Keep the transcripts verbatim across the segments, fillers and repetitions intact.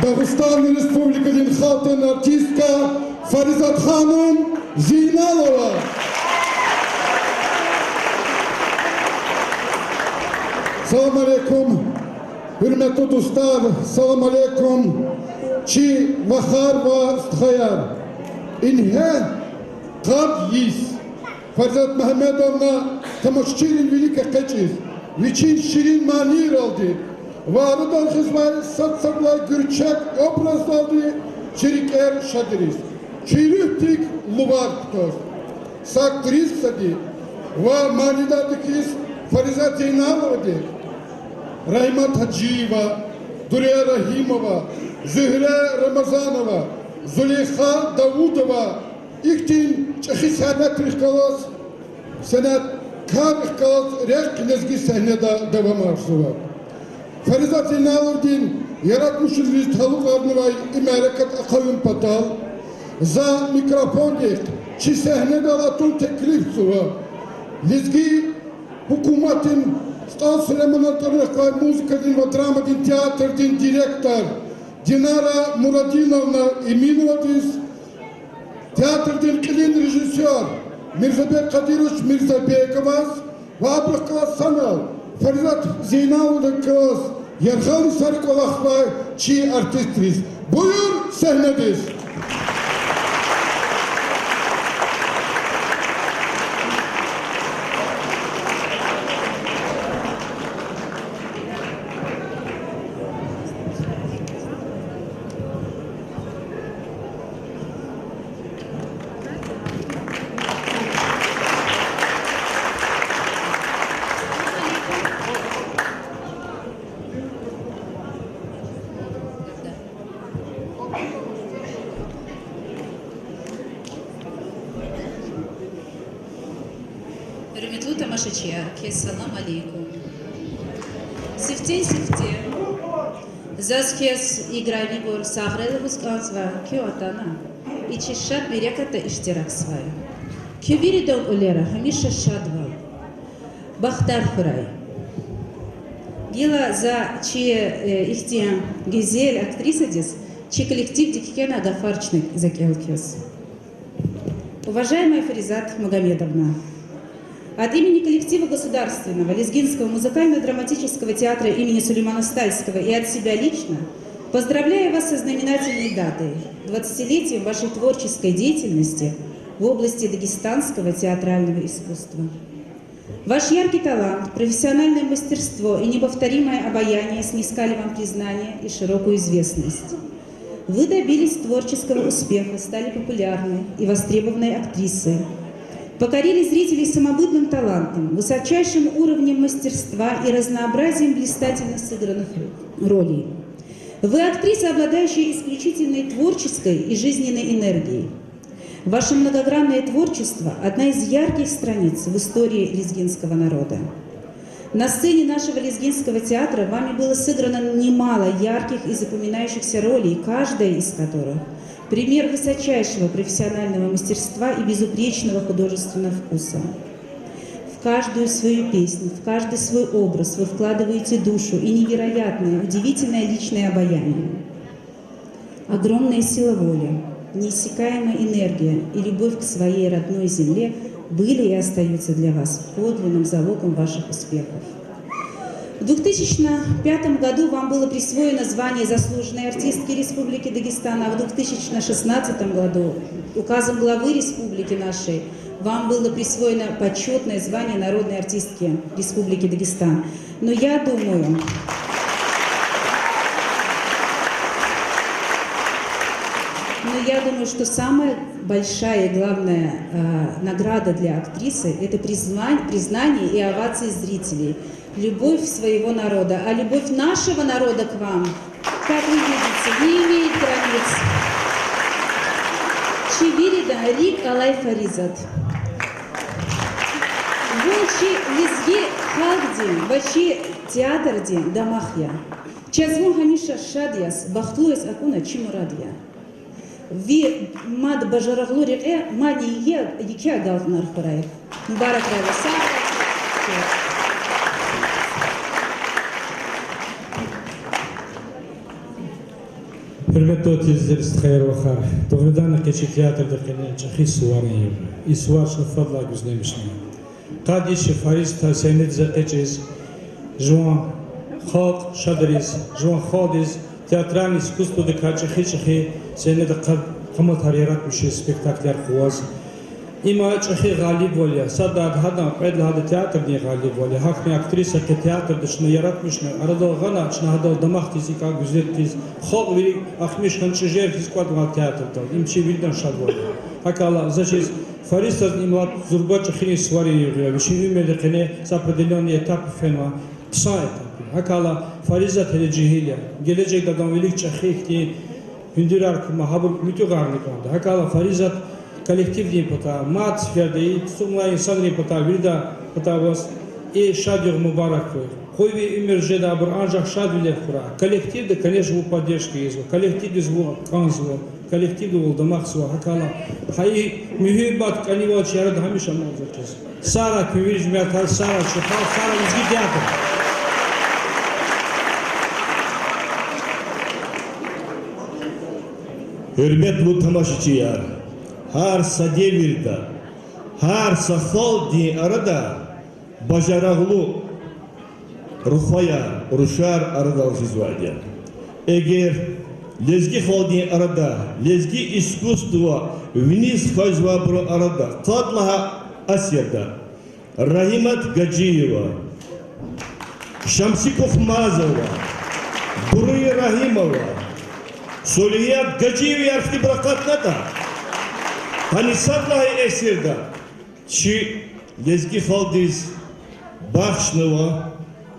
Дагъустан Республикадин халкьдин артистка Фаризат ханум Зейналова. Салам алейкум, гьуьрметлу дустар, салам алейкум, чи вахар ва стхаяр. Ингье къад йис Фаризат Мегьамедовна тамашачийрин вилик экъечӀиз, вичин ширин манийралди ва арадал гъизвай сад-садлай гуьрчег образралди чи рикӀер шадириз, чи руьгьдик лувар кутаз. Са актрисади ва манидардик хьиз Фаризат Зейналовади Рагьимат Гьажиева, Дурия Рагьимова, Зуьгьре Рамазанова, Зулейха Давудова ихьтин чӀехи сенетрихъ галаз, сенеткаррихъ галаз рехъ лезги сегьнеда давамарзава. Фаризат Зейналовадин яратмишунриз талукьарнавай и мярекат ахъаюн патал за микрофондихъ чи сегьнедал атун теклифзава лезги гьукуматдин СтӀал Сулейманан тӀварунихъ квай музыкадин ва драмадин театрдин директор Динара Мурадиновна Эминовадиз, театрдин кьилин режиссёр Мирзабек Кадырович Мирзабековаз ва абурухъ галаз санал Фаризат Зейналовадихъ галаз яргъал йисара кӀвалахзавай чи артистриз. Буюр сегьнедиз. Гьуьрметлу тамашачияр, квез салам алейкум. Сифтени-сифте заз квез, играмибур, сагърай лугьуз кӀанзава, куьн атана, и чи шад мярекатда иштиракзавай. Куь виридан кӀвалера гьамиша шадвал, бахтар хьурай. Гила за чи, э, ихьтин гуьзел актрисадиз, чи коллективдик кхьена гафар чна за кӀел квез. Уважаемая Фаризат Магомедовна, от имени коллектива Государственного лезгинского музыкально-драматического театра имени Сулеймана Стальского и от себя лично поздравляю вас со знаменательной датой, двадцатилетием вашей творческой деятельности в области дагестанского театрального искусства. Ваш яркий талант, профессиональное мастерство и неповторимое обаяние снискали вам признание и широкую известность. Вы добились творческого успеха, стали популярной и востребованной актрисой, покорили зрителей самобытным талантом, высочайшим уровнем мастерства и разнообразием блистательно сыгранных ролей. Вы актриса, обладающая исключительной творческой и жизненной энергией. Ваше многогранное творчество — одна из ярких страниц в истории лезгинского народа. На сцене нашего лезгинского театра вами было сыграно немало ярких и запоминающихся ролей, каждая из которых — пример высочайшего профессионального мастерства и безупречного художественного вкуса. В каждую свою песню, в каждый свой образ вы вкладываете душу и невероятное, удивительное личное обаяние. Огромная сила воли, неиссякаемая энергия и любовь к своей родной земле были и остаются для вас подлинным залогом ваших успехов. В две тысячи пятом году вам было присвоено звание заслуженной артистки Республики Дагестан, а в две тысячи шестнадцатом году указом главы республики нашей вам было присвоено почётное звание народной артистки Республики Дагестан. Но я думаю, но я думаю, что самая большая и главная, э, награда для актрисы — это призвань-, признание и овации зрителей, любовь своего народа. А любовь нашего народа к вам, как вы видите, не имеет границ. Чи виридан рикӀ алай Фаризат. Вун чи лезги халкьдин ва чи театрдин дамах я. Чаз вун гьамиша шад яз, бахтлу яз акуна чи мурад я. Ви мад бажарагълу рекье мадни еке агалкьунар хьурай. Мубаракрай ваз, сагърай. Гьуьрметлу тизлер, стхаяр, вахар. Дугъриданни къе чи театрдин къене чӀехи суварин югъ я. И сувар чна фадлай гуьзлемишна. Къад йис я Фаризатаз сагьнедиз экъечӀиз, жуван халкь шадриз, жуван халкьдиз театральный искусстводикай чӀехи-чӀехи сагьнеда къад къаматар яратмишиз, спектакляр къугъваз. Има чӀехи гъалибвал я, сад лагьайди гьадан, кьвед лагьайди театрдин гъалибвал я. Гьахьтин актриса къе театрда чна яратмишна, арадал гъана, чна гьадал дамахдиз, икӀа гуьзетдиз, халкь вири ахмиш хьана чӀижер хьиз кӀватӀ авай театрдал. Им чи виридан шадвал я. ГьакӀ хьайила, заз чиз, Фаризатаз им лап зурба чӀехи суварин югъ я, вичин уьмуьрдин къене са определённый этап фенва, хъсан этап я. ГьакӀ хьайила, Фаризат гьеле жегьил я. Гележегда адан вилик чӀехи ихьтин гьуьндуьрар кума, гьабур муьтӀуьгъарни кӀанда. ГьакӀ хьайила, Фаризат коллективдин патай, мад сеферда и цӀуд лагьай инсанрин патай, виридан патай ваз и шад югъ мубарак хьуй. Къуй ви уьмуьр жеда, абур анжах шадвилер хьурай. Коллективди, конечно, вун поддержка ийизва. Коллективдиз вун кӀанзава. Коллективдивал дамахзава. ГьакӀ хьайила, гьа и муьгьуьббат кӀанивал чи арада гьамиша амукьзава чаз. Сагърай куьн вири жемятар, сагърай чи халкь, сагърай лезги театр. Гьуьрметлу тамашачияр, гьар са девирда, гьар са халкьдин арада бажарагълу рухваяр, рушар арадал жезвайди я. Эгер лезги халкьдин арада, лезги искусство виниз хкажзавайбурун арада къад лагьай асирда Рагьимат Гьажиева, Шамси Кухмазова, Буруй Рагьимова, Салигьият Гьажиеваяр хьтинбур акъатнатӀа, гьаниз сад лагьай асирда чи лезги халкьдиз бахшнава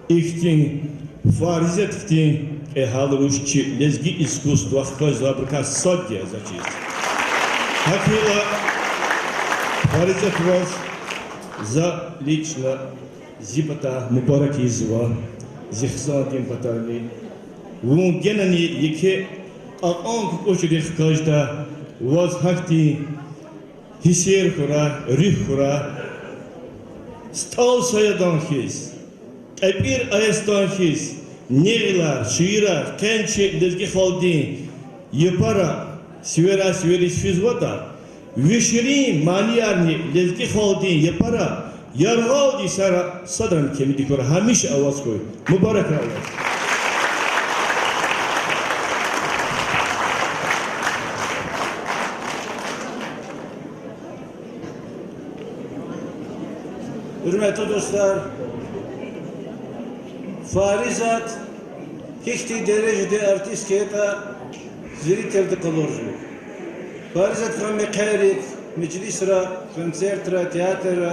ихьтин Фаризат хьтин кьегьал руш, чи лезги искусство хкажзавайбурукай сад я заз чиз. ГьакӀ хьайила, Фаризат, ваз за лично зи патай мубарак ийизва, зи хизандин патайни. Вун генани еке кьакьан кукӀушрихъ хкажда, ваз гьахьтин гьиссер хьурай, руьгь хьурай, СтӀал Саядан хьиз, КьепӀир Аясдан хьиз, негъилар, шиирар къени чи лезги халкьдин япара сивера сивери физватӀа, ви ширин маниярни лезги халкьдин япара, яргъалди сара садрани кӀимиди хьурай, гьамиша аваз хьуй. Мубаракрай ваз. Гьуьрметлу дустар, Фаризат гьихьтин дережадин артистка ятӀа, зрительди къалурзава. Фаризат хьана мехъерик, межлисра, концертра, театрра,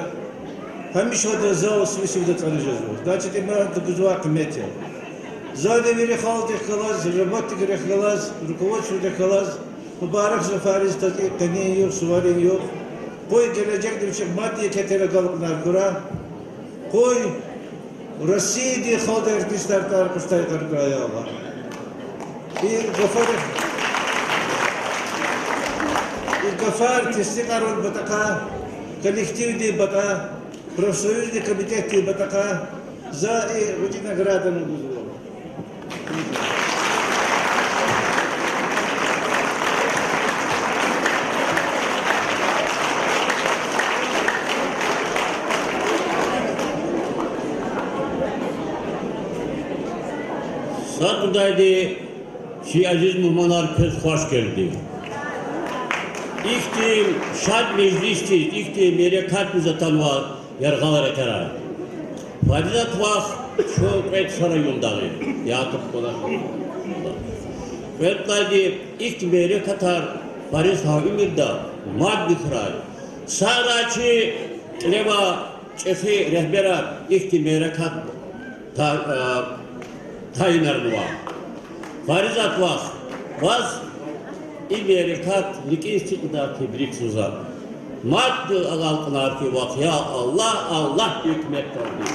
гьамиша ада зал сиве-сиве цӀана жезва. Значит, има гузвай къимет я. Зани вири халкьдихъ галаз, работникрихъ галаз, руководстводихъ галаз мубаракзава Фаризатаз и къенин югъ, суварин югъ. Къуй гележегда вичин мад еке тир агалкьунар хьурай. Къуй Россиядин халкьдин артистар тӀвар къачудай йикъар хьурай, я Аллагь. И гафар, и гафар тестикьарун патахъай, коллективдин патай, профсоюзный комитетдин патахъай за и гъвечӀи наградани гузва. Сад гудайди, чи азиз мугьманар, квез хвашгелди. Ихьтин шад межлисдиз, ихьтин мярекатдиз атанвай яргъал рекьерай. Фаризат вах чун кьвед йисара юлдагъи, театр кӀвалахна. Кьведлади, ихьтин мярекатар Фаризат уьмуьрда мадни хьурай. Сагърай чи кьилевай чӀехи регьберар ихьтин мярекат та-, а, тайинарнавай. Фаризат вах, ваз и мярекат рикӀиз цикьидай тебрик гузва. Мадни агалкьунар хьуй вах, я Аллагь, Аллагьди куьмек гайи.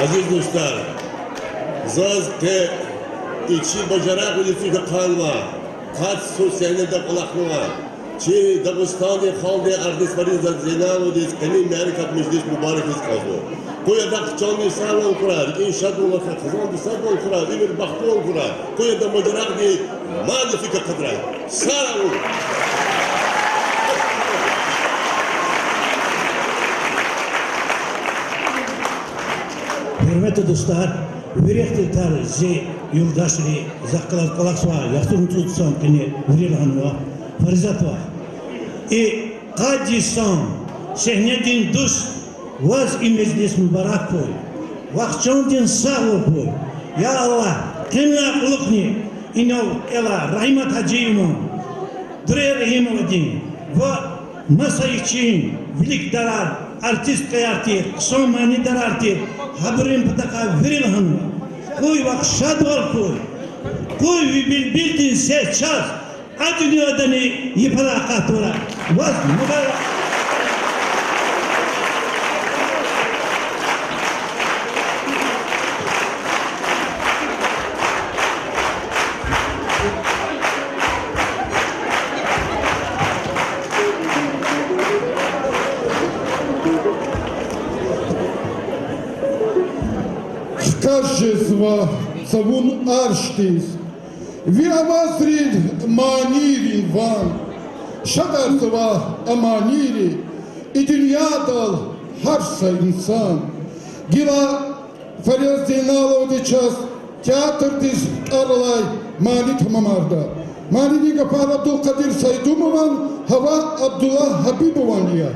Азиз дустар, заз къе и чи бажарагъвилиз фикир хъайила, къад зун сегьнеда кӀвалахнава. Чи Дагъустандин халкьдин артист Фариза Зейналовадиз къенин мярекат межлис мубарак ийиз кӀанзава. Къуй адахъ чандин сагъвал хьурай, рикӀин шадвал хьурай, хизандин садвал хьурай, уьмуьр бахтавал хьурай. Къуй адан бажарагъдин мадни фикир къатрай. Сагъ хьуй. Гьуьрметлу дустар, вири ихтилатар зи юлдашри, захъ галаз кӀвалахзавай, яхцӀурни цӀуд йисан къене вири лагьанва, Фаризат вах. И къад йисан сегьнедин дуст, ваз и межлис мубарак хьуй, вахчандин сагъвал хьуй. Я Аллагь, къенлай кьулухъни инал кӀелай Рагьимат Гьажиеван, Дуре Рагьимовадин ва маса ичин виликдарар, артисткаяр тир, хъсан манидарар тир, гьабурун патахъай вири лагьанва: къуй вахъ шадвал хьуй, къуй ви билбилдин сес чаз а дуьньядани йифалай акъатвалда. Ваз мубарак. Хкаж жезва цавун аршдиз ви авазрин манийрин ван, шадарзава а манийри и дуьньядал гьар са инсан. Гила Фаризат Зейналовади чаз театрдиз тӀвар алай мани тамамарда. Манидин гафар Абдулкъадир Сайдумован, гьава Абдуллагь Гьабибован я.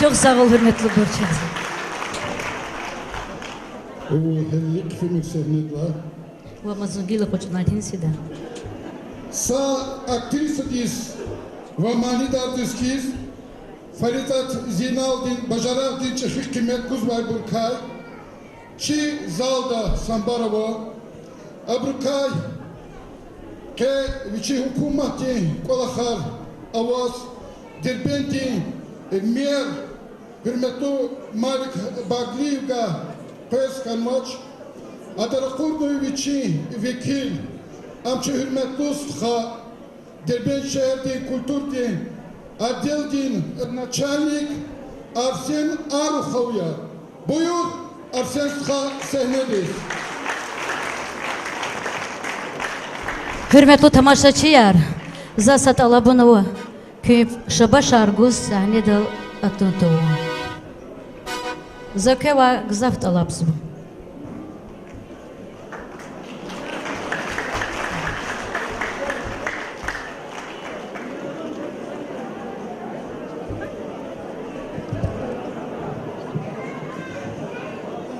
Чухсагъул, гьуьрметлубур, чаз. Гьелелиг фимир сегьнедилай. Ва ма зун гила къачуна тин сида. Са актрисадиз ва манидардиз хьиз, Фаризат Зейналовадин бажарагъдин чӀехи къимет гузвайбурукай чи залда самбар ава. Абурукай къе вичин гьукуматдин кӀвалахар аваз, Дербентдин мэр гьуьрметлу Малик Баглиеваз къвез хьанвач. Ада ракъурнавай вичин векил, ам чи гьуьрметлу стха, Дербент шегьердин культурадин отделдин начальник Арсен Арухов я. Буюр, Арсен стха, сегьнедиз. Гьуьрметлу тамашачияр, за са тӀалабун ава, куьн шабашар гуз сегьнедал атун тавун. За квевай гзаф тӀалабзава.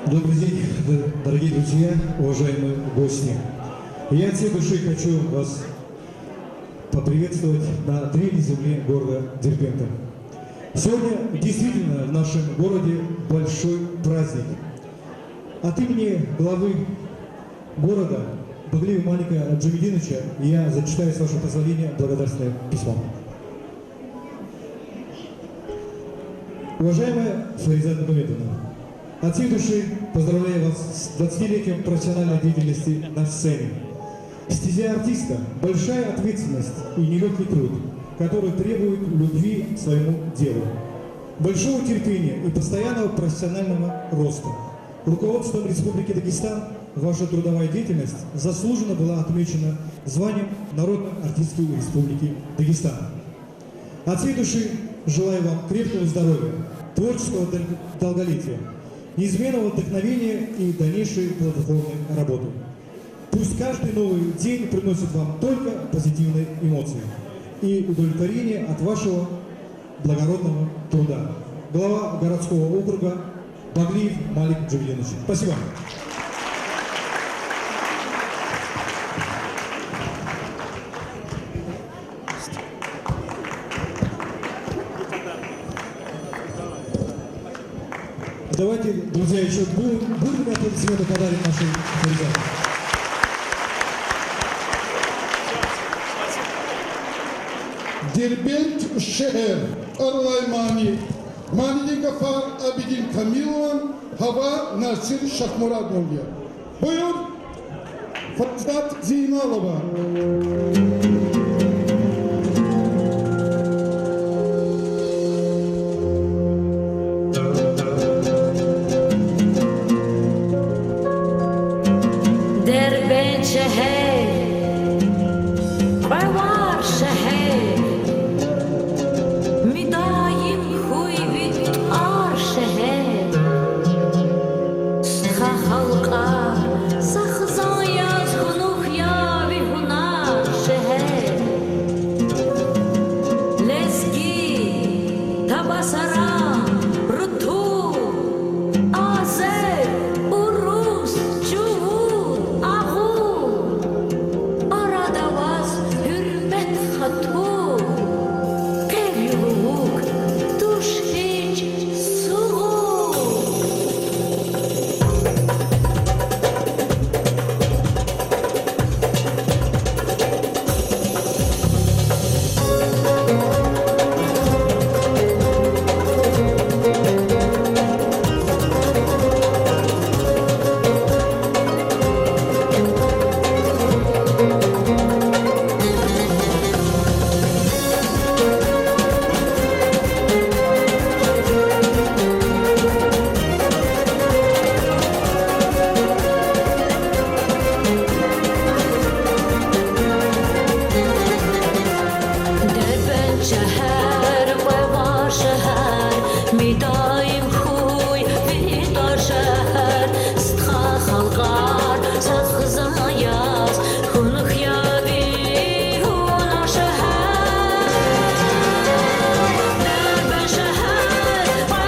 Добрый день, д-, дорогие друзья, уважаемые гости. Я от всей души хочу вас поприветствовать на древней земле города Дербента. Сегодня действительно в нашем городе большой праздник. От имени главы города Баглиева Малика Джамидиновича я зачитаю, с вашего позволения, благодарственное письмо. Уважаемая Фаризат Магомедовна, от всей души поздравляю вас с двадцатилетием профессиональной деятельности на сцене. Стезя артиста — большая ответственность и нелёгкий труд, который требует любви к своему делу, большого терпения и постоянного профессионального роста. Руководством Республики Дагестан ваша трудовая деятельность заслуженно была отмечена званием народной артистки Республики Дагестан. От всей души желаю вам крепкого здоровья, творческого дол-, долголетия, неизменного вдохновения и дальнейшей плодотворной работы. Пусть каждый новый день приносит вам только позитивные эмоции и удовлетворение от вашего благородного труда. Глава городского округа Баглиев Малик Джамидинович. Спасибо. Давайте, друзья, ещё бу-, бурными аплодисментами подарим нашим ребятам. Дербент шегьер тӀвар алай мани, манидин гафар Абидин Камилован, гьава Насир Шахмурадован я. Буюр, Фаризат Зейналова. Дербент шегьер, кьве вар шегьер, мидаим хьуй ви тӀвар шегьер. Стха халкьар са хизан яз хьунухь я ви гьунар шегьер. Лезги, табасаран, рутул, азер, урус, чувуд, агъул, арада ваз гьуьрмет хатур, къе ви лугьук туш гьич сугъул. Дербент шегьер, кьве вар шегьер, мидаим хьуй ви тӀвар шегьер, стха халкьар са хизан яз хьунухь я ви гьунар шегьер. Дербент шегьер, кьве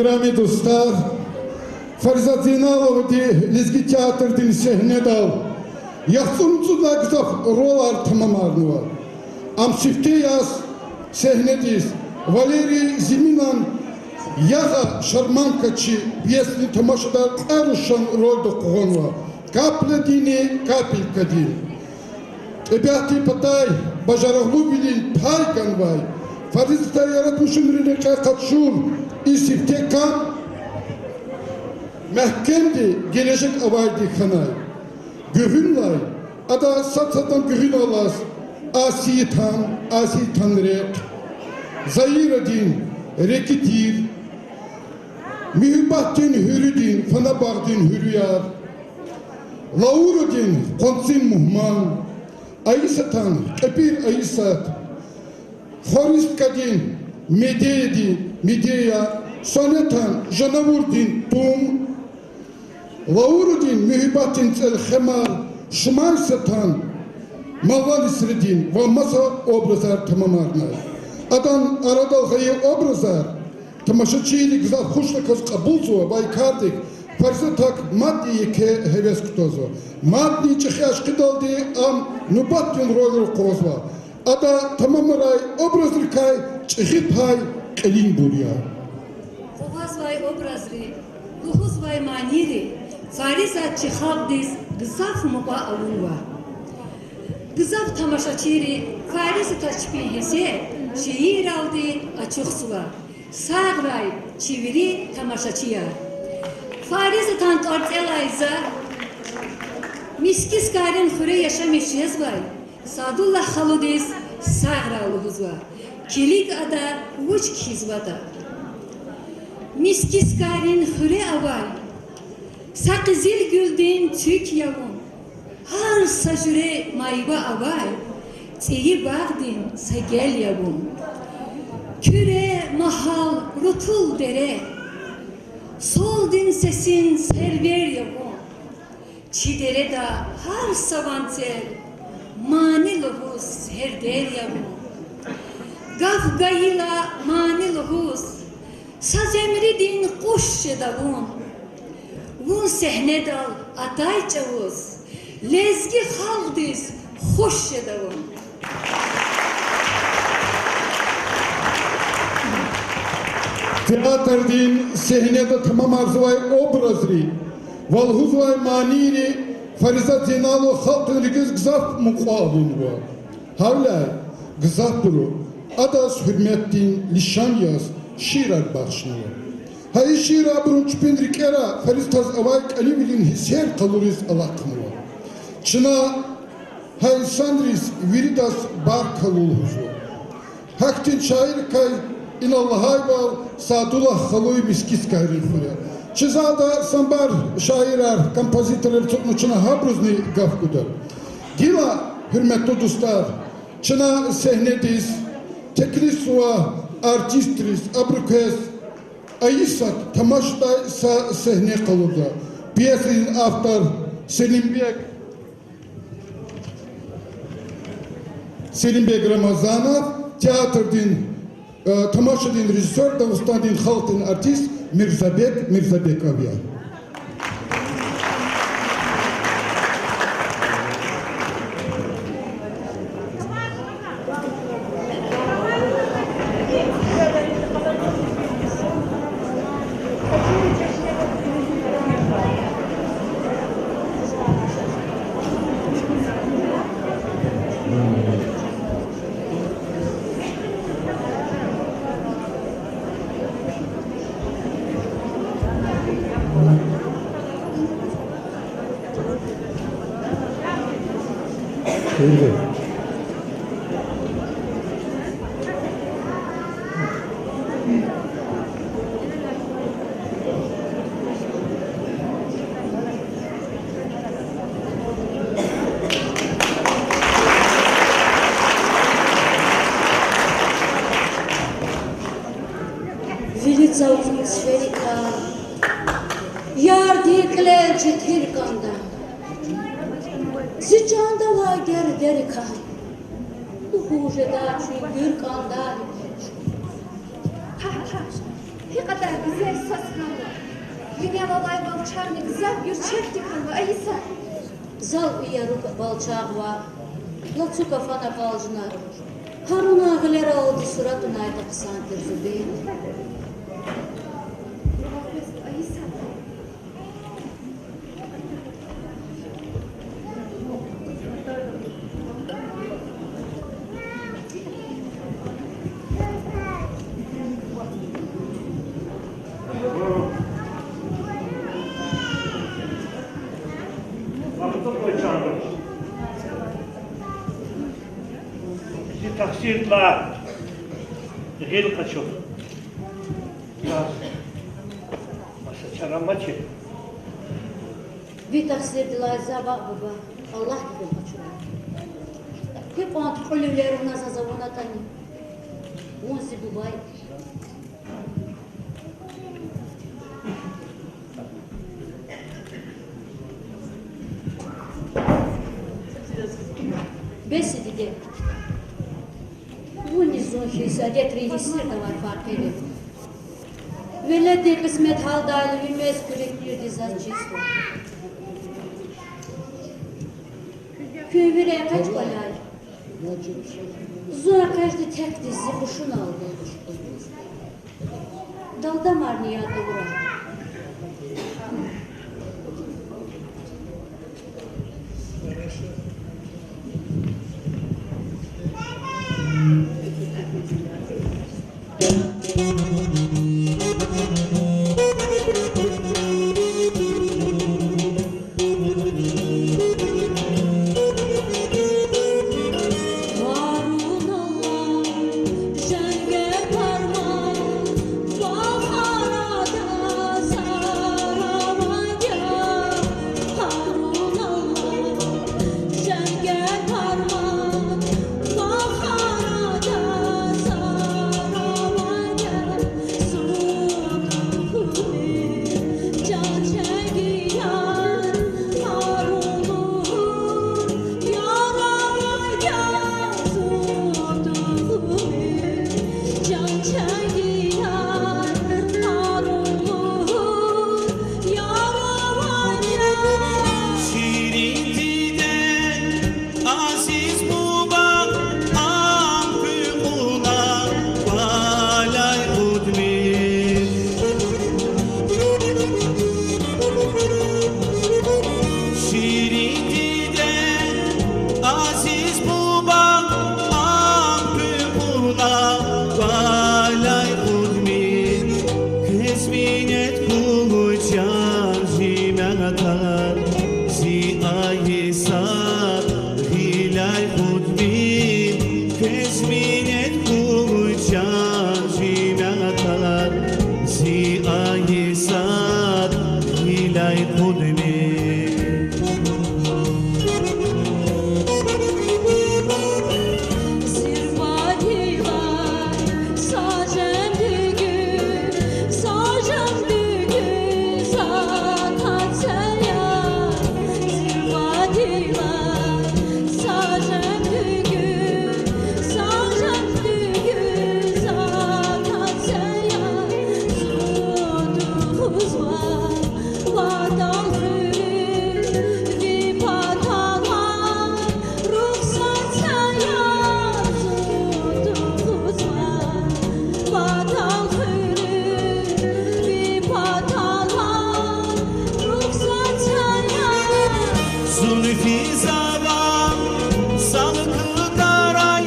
Играми дустар, Фаризат Зейналовади лезги театрдин сегьнедал яхцӀурни цӀуд лагьай гзаф ролар тамамарнава. Ам сифте яз сегьнедиз Валерий Зиминан Ягъа, Шарманка чи пьесадин тамашадай кьве рушан рольда къугъванва. Каплядинни капелькадин. ТӀебиатдин патай бажарагълувилин пай ганвай, Фаризатай яратмишунрин рекье къачур и сифте кам мягькемди гележег авайди хьанай. Гуьгъуьнлай ада сад-садан гуьгъуьналлаз Асиятан, Асиятан рехъ, Заирадин, Рекетир, Муьгьуьббатдин гьуьруьдин, Фанабагъдин гьуьруьяр, Лаурадин, Къванцин мугьман, Айисатан, Кьепир Айисат, Хуристкадин, Медеядин, Медея, Сонетан, Жанавурдин тум, Лаурадин, Муьгьуьббатдин цӀелхемар, Шумайсатан, Малла Несредин ва маса образар тамамарнай. Адан арадал гъайи образар тамашачийри гзаф хушнаказ кьабулзава ва и кардик Фаризатак мадни еке гьевес кутазва. Мадни чӀехи ашкъидалди ам нубатдин рольра къугъвазва. Ада тамамарай образрикай чӀехи пай кьилинбур я. Къугъвазвай образри, лугьузвай манийри Фаризат чи халкьдиз гзаф мукьва авунва. Гзаф тамашачийри Фаризатаз чпин гьиссер шиирралди ачухзава. Сагърай чи вири тамашачияр. Фаризатан тӀварцӀелай за Мискискайрин хуьре яшамиш жезвай Садуллагь халудиз сагърай лугьузва, килиг ада вуч кхьизватӀа. Мискискайрин хуьре авай са къизилгуьлдин цуьк я вун, гьар са жуьре майва авай цӀийи багъдин са гел я вун. Куьре, магьал, рутул дере, солдин сесин сервер я вун. Чи дереда гьар са ванцел мани лугьуз сердер я вун. Гаф гайила мани лугьуз, саз эмридин къуш жеда вун. Вун сегьнедал атай чӀавуз лезги халкьдиз хуш жеда вун. Театрдин сегьнеда тамамарзавай образри ва лугьузвай манийри Фаризат Зейналова халкьдин рикӀиз гзаф мукьва авунва. Гьавиляй гзафбуру адаз гьуьрметдин лишан яз шиирар бахшнава. Гьа и шиирар абурун чпин рикӀера Фаризатаз авай кӀанивилин гьиссер къалуриз алахънава. Чна гьа инсанриз виридаз баркалла лугьузва. Гьахьтин шаиррикай инал лагьайвал Садуллагь халуй Мискискайрин хуьре. Чи залда самбар шаирар, композиторар ацукьна, чна гьабурузни гаф гуда. Гила, гьуьрметлу дустар, чна сегьнедиз теклифзава артистриз, абуру квез Айисат тамашдай са сегьне къалурда. Пьесадин автор Селимбег, Селимбег Рамазанов, театрдин, э, тамашадин режиссёр, Дагъустандин халкьдин артист Мирзабек Мирзабеков я. Вили цавун циферикай ярдин кьилел четир кӀанда. Зи чанда авай дердерикай лугьуз жеда чуьнгуьр кӀандайрикай. Гьи кьадар гуьзел саз хьанва. Винел алай балчагъни гзаф гуьрчегди хьанва, Айиса. Зал уьяру балчагъ ва лацу кафан акьалжна, Гьарунан гъилералди суратунайтӀа хъсан тир Зубейда. Зи тахсирдилай гъил къачу. Маса чара амачир. Ви тахсирдилай за ваъ, буба, Аллагьди гъил къачурай. Гьикьван кьуьлуьвилер вуна заз авунатӀани, вун зи буба я. Бес я, диде. Вунни зун хьиз адетрин есирдавай фаркъли я. Веледдин кьисмет гьалдайла ви мез куьруь тирди заз чизва. Куьн вири экъечӀ, кӀваляй. Зун экъечӀди текдиз зи хушуналди. Далдамарни яд тавурай. Ширин диде, азиз буба, ам куь кьуна кӀваляй кьудмир. Ширин диде, азиз буба, ам куь кьуна кӀваляй кьудмир. Квез минет гуй, чан жемятар, зи Айисат гъиляй кьудмир. Квез минет гуй, чан жемятар, зи Айисат гъиляй кьудмир. Зун физава салкьведарай,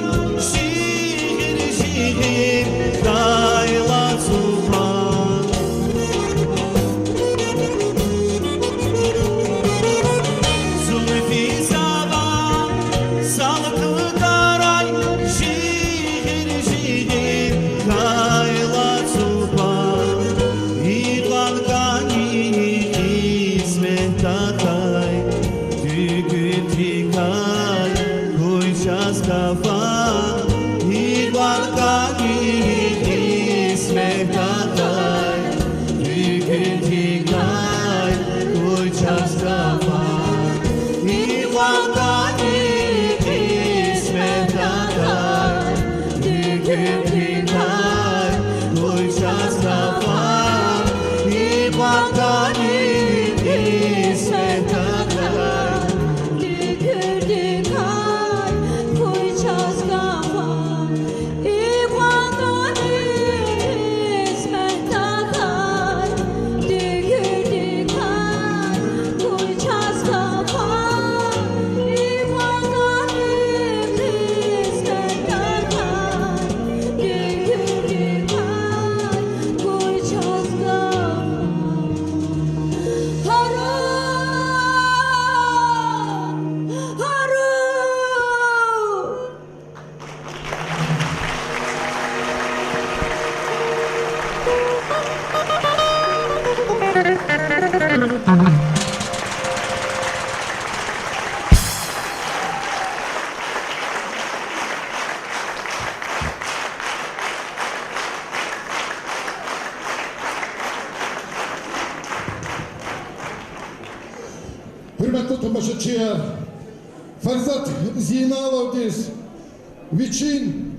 жигъир-жигъир кайла цупа. Зун физава салкьведарай, жигъир-жигъир кайла цупа. Икьван кӀани кьисметдай, дуьгуьнрикай хьуй чаз кафан. Икьван кӀани кьисметдай, дуьгуьнрикай хьуй чаз кафан. Икьван кӀани кьисметдай, дуьгуьнрикай хьуй чаз кафан. Гьуьрметлу тамашачияр, Фаризат Зейналовадиз вичин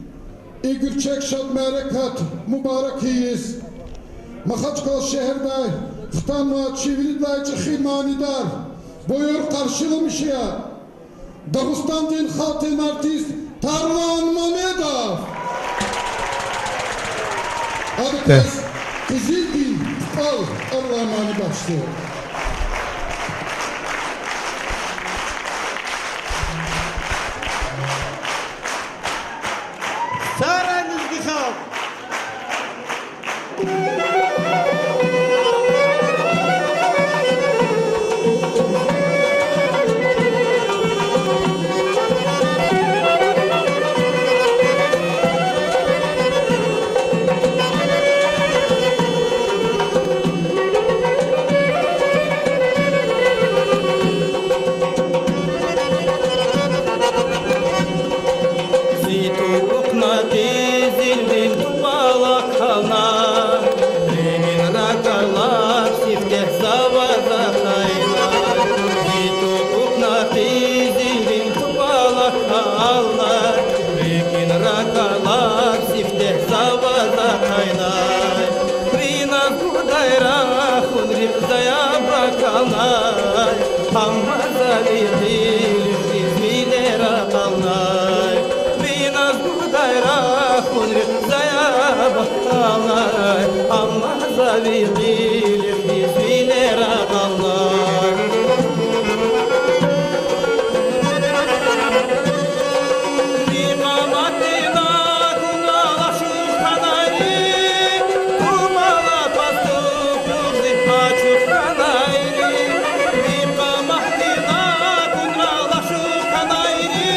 и гуьрчег шад мярекат мубарак ийиз, Махачкъала шегьердай хтанвай чи виридалай чӀехи манидар, буюр, къаршиламиша Дагъустандин халкьдин артист Тарлан Мамедов. Адакай къизилдин купӀал тӀвар алай мани бахшзава. Сагърай, лезги халкь! Зи тупӀукьна къизилдин тупӀал акална, рикӀин ракӀ алай сифте заваз атайна. Зи тупӀукьна къизилдин тупӀал акална, рикӀин ракӀ алай сифте заваз атайна. Виназ гудай рахун рикӀ заяб акална, амма за ви къилихъ вилер акъална. Виназ гудай рахун рикӀ заяб акална, амма за ви къилихъ вилер акъална. Ви къаматдин акунрал ачух хьанайри, тупӀал пастухуз ачух хьанайри. Ви къаматдин акунрал ачух хьанайри,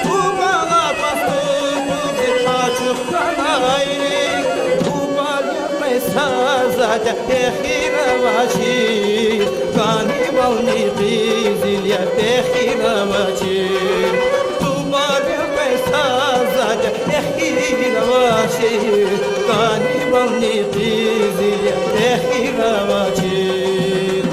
тупӀал пастухуз ачух хьанайри. ТупӀарин къеса затӀ я, пехир авачир, кӀанивални къизил я, пехир авачир. ТупӀарин къеса затӀ я, пехир авачир, кӀанивални къизил я, пехир авачир.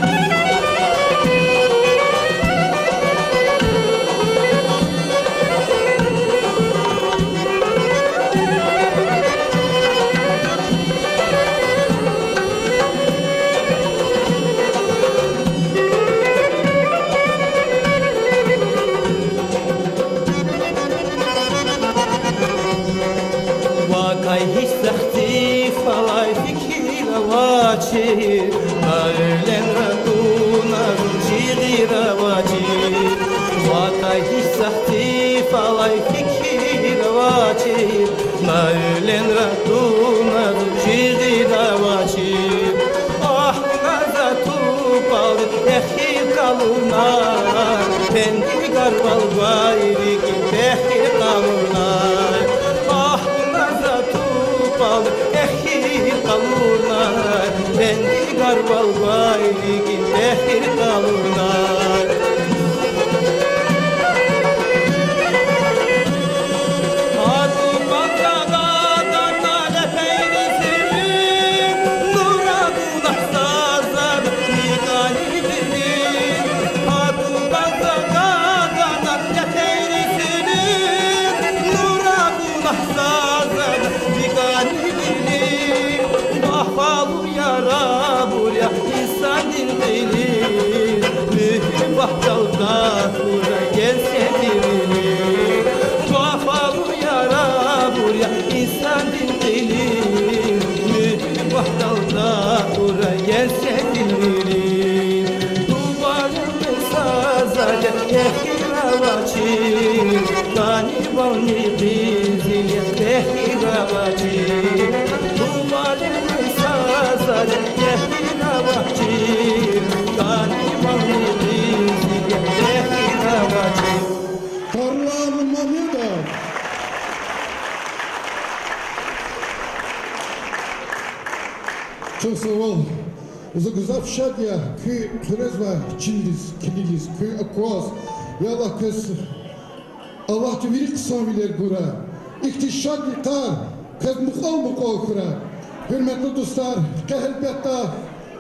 Вакай гьич сахци фалай фикир авачир, на уьлен ракъуна зун жигъир авачир. Вакай гьич сахци фалай фикир авачир, на уьлен ракъуна зун жигъир авачир. Агь, вуна за тупӀал эхир къалурна, пенди гарвал гвай рикӀин пехир къалурна. Агь, вуна за тупӀал эхир къалурна, пенди гарвал гвай рикӀин пехир къалурна. А тупӀал за гадарна лепейриз вилик, нур акуна са затӀ ви кӀанивилик. А тупӀал за гадарна лепейриз вилик, нур акуна са затӀ ви кӀанивилик. Вафалу ярабур я инсандин кьилиз, муьгьуьббатдал такурай гел севгилиз. Вафалу ярабур я инсандин кьилиз, муьгьуьббатдал такурай гел севгилиз. ТупӀарин къеса затӀ я, пехир авачир, кӀанивални къизил я, пехир авачир. ТупӀарин къеса затӀ я, пехир авачир, кӀанивални къизил я, пехир авачир. Тарлан Мамедов. Чухсагъул. За гзаф шад я куь хъуьрезвай чинриз, килигиз, куь акваз. Я Аллагь, квез Аллагьди вири хъсанвилер гурай. Ихьтин шад йикъар квез мукьвал-мукьвал хьурай. Гьуьрметлу дустар, къе гьелбетда,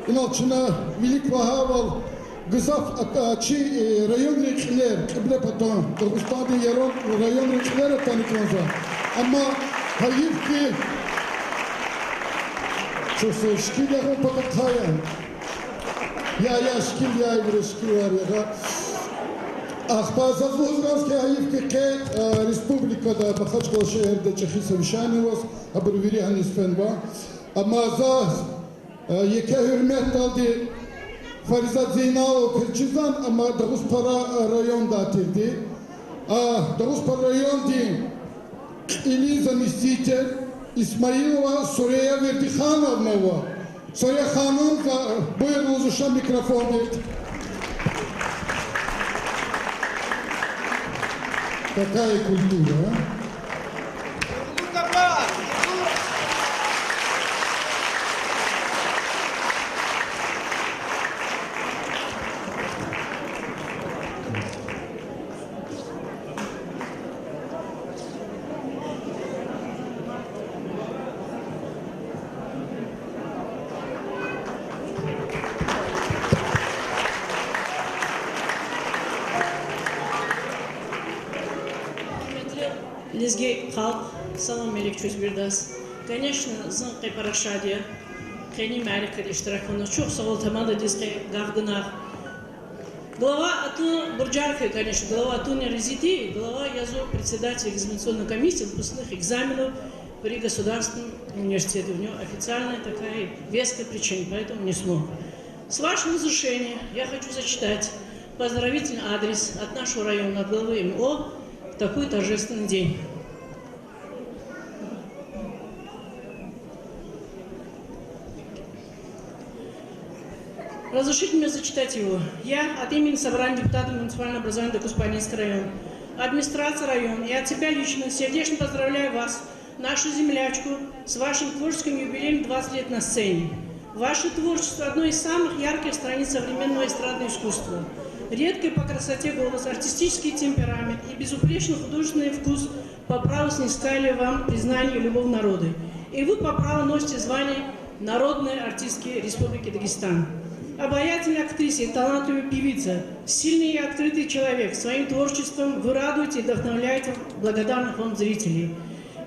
инал чна вилик лагьайвал, Гзаф ат-, а, чи, э, районрин кьилер, Кьиблепатан, Дагъустандин яран районрин кьилер атана кӀанзава. Амма гьайиф хьи, чухсагъул, шикил я, гьам патахъай я. Я, я, шикил я, ибур шикилар я гьа. Ахпа заз лугьуз кӀанзава хьи, гьайиф хьи, къе, э, республикада, Махачкъала шегьерда чӀехи совещание аваз, абур вири гьаниз фенва. Амма заз Э, еке гьуьрметдалди Фаризат Зейналоваказ чизван, амма Дагъустпара райондай тирди. А, Дагъустпара райондин кьилин заместитель Исмаилова Сурея Вердихановна ава. Сурея ханум, за-, буйру, лугьуз ша микрофонди. Какая культура, а? Гьуьрметли лезги халкь, салам алейк квез виридаз. Конечно, зун къе пара шад я къенин мярекатда иштирак авуназ. Чухсагъул тамададиз къе гаф ганай. Глава атун буржар хьи, конечно, глава атун рази тир, глава я зун председатель экзаменационной комиссии выпускных экзаменов при государственном университете. У него официальная такая веская причина, поэтому не смог. С вашего разрешения я хочу зачитать поздравительный адрес от нашего района, от главы МО в такой торжественный день. Разрешите мне зачитать его. Я от имени Собрания депутатов муниципального образования Докуспанинский район, администрации района и от себя лично сердечно поздравляю вас, нашу землячку, с вашим творческим юбилеем двадцать лет на сцене. Ваше творчество — одно из самых ярких страниц современного эстрадного искусства. Редкий по красоте голос, артистический темперамент и безупречный художественный вкус по праву снискали вам признание и любовь народа. И вы по праву носите звание народной артистки Республики Дагестан. Обаятельной актрисе и талантливой певице, сильный и открытый человек, своим творчеством вы радуете и вдохновляете благодарных вам зрителей.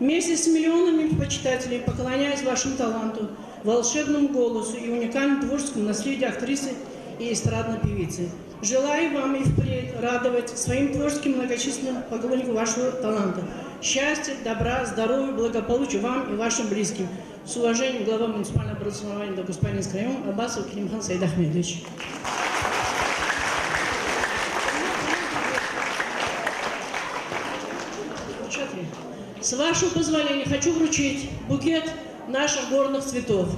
Вместе с миллионами почитателей поклоняюсь вашему таланту, волшебному голосу и уникальному творческому наследию актрисы и эстрадной певицы. Желаю вам и впредь радовать своим творческим многочисленным поклонникам вашего таланта. Счастья, добра, здоровья, благополучия вам и вашим близким. С уважением, глава муниципального образования Дагуспанинский район Абасов Керимхан Саидахмедович. С вашего позволения хочу вручить букет наших горных цветов.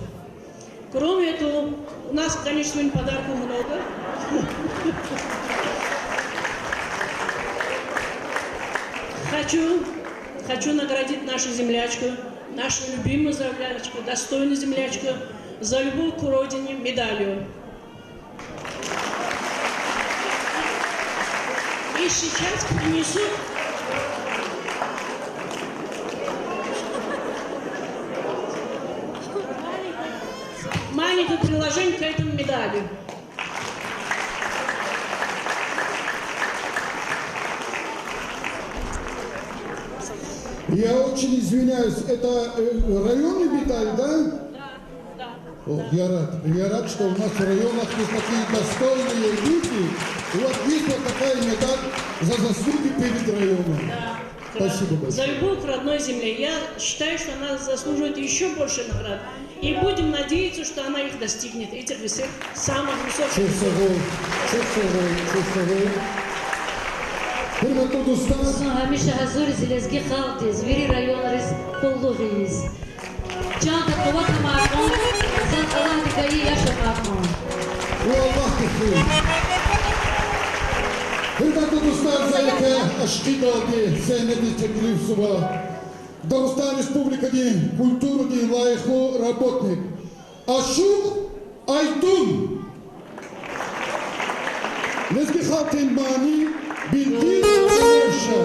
Кроме этого, у нас, конечно, сегодня подарков много. Хочу, хочу наградить нашу землячку, нашу любимую землячку, достойную землячку за любовь к родине медалью. И сейчас принесу маленькое приложение к этому медали. Я очень извиняюсь, это, э, районный медаль, да? Да, да. О, я рад. Я рад, что у нас в районах есть такие достойные люди. И вот есть вот такая медаль за заслуги перед районом. Да. Спасибо большое. За любовь к родной земле. Я считаю, что она заслуживает ещё больше наград. И будем надеяться, что она их достигнет, этих высок-, самых высоких высот. Чухсагъул, чухсагъул, чухсагъул. Гьуьрметлу дустар. Зун гьамиша гьазур я зи лезги халкьдиз, вири районриз къуллугъ ийиз. Чандин къуват амай кьван, заз Аллагьди гайи яш амай кьван. Ва Аллагьди хуьй. Гьуьрметлу дустар, за еке ашкъидалди сегьнедиз теклифзава Дагъустан Республикадин культурадин лайихлу работник Ашукь Айтун. Лезги халкьдин мани Билбил Эмеша.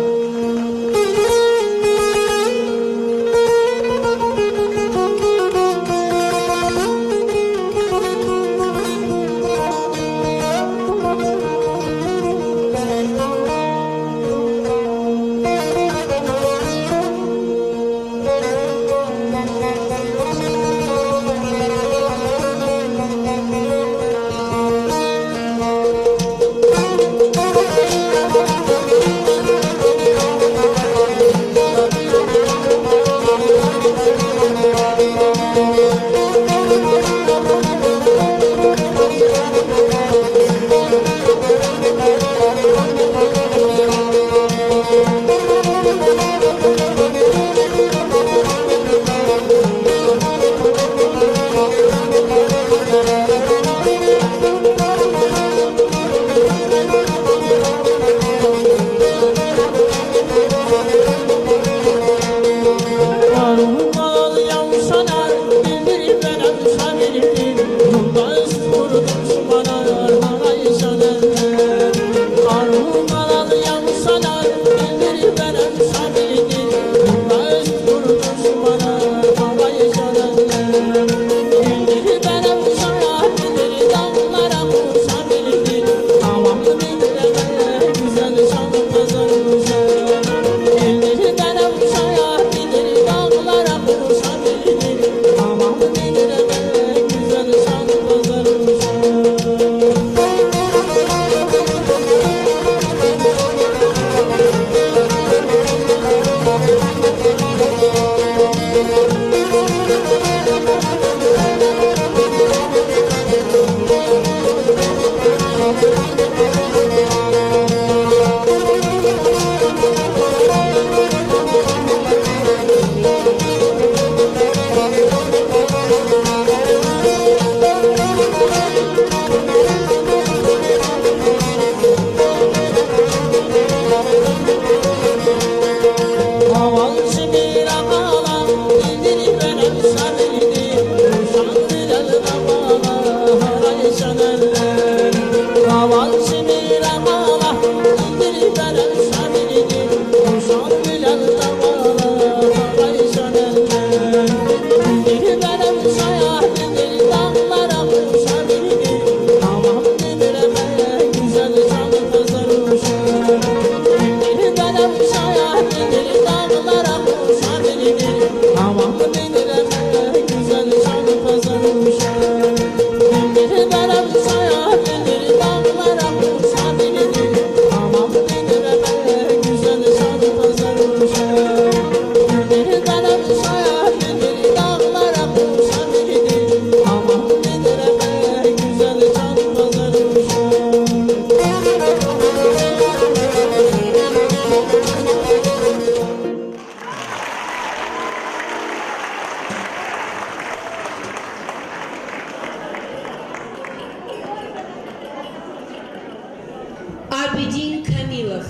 Абидин Камилов.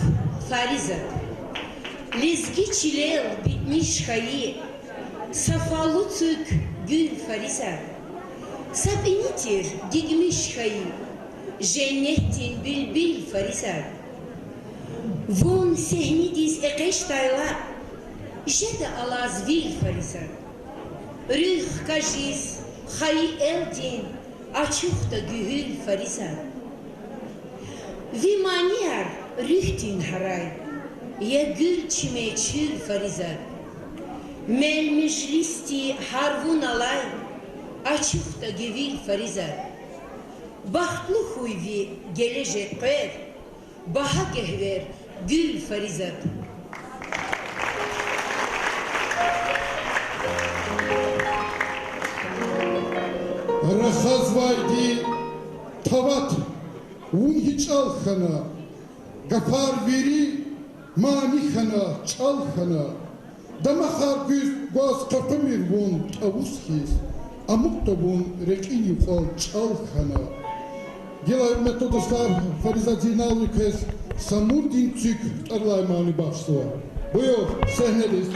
Фаризат. Лезги чилел битмиш хьайи са фалу цуьк гуьл, Фаризат. Са пӀини тир дигмиш хьайи женнетдин билбил, Фаризат. Вун сегьнедиз экъечӀдайла, жеда алаз вил, Фаризат. Руьгь хкажиз хайи элдин ачухда гуьгьуьл, Фаризат. Ви манияр руьгьдин гьарай я, гуьл чими чуьл, Фаризат. Мел-межлисди гьар вун алай, ачухда гуьгьуьл, Фаризат. Бахтлу хьуй ви гележег къвер, багьа гегьвер гуьл, Фаризат. Рахазвайди тават, вун гьи чӀал хьана, гафар вири мани хьана, чӀал хьана. Дамахар гуьз гваз къакъумир вун тӀавус хьиз, амукьда вун рекьин юкьвал чӀал хьана. Гила, гьуьрметлу дустар, Фаризат Зейналовна квез Самурдин цуьк тӀвар алай мани бахшзава. Буюр, сегьнедиз.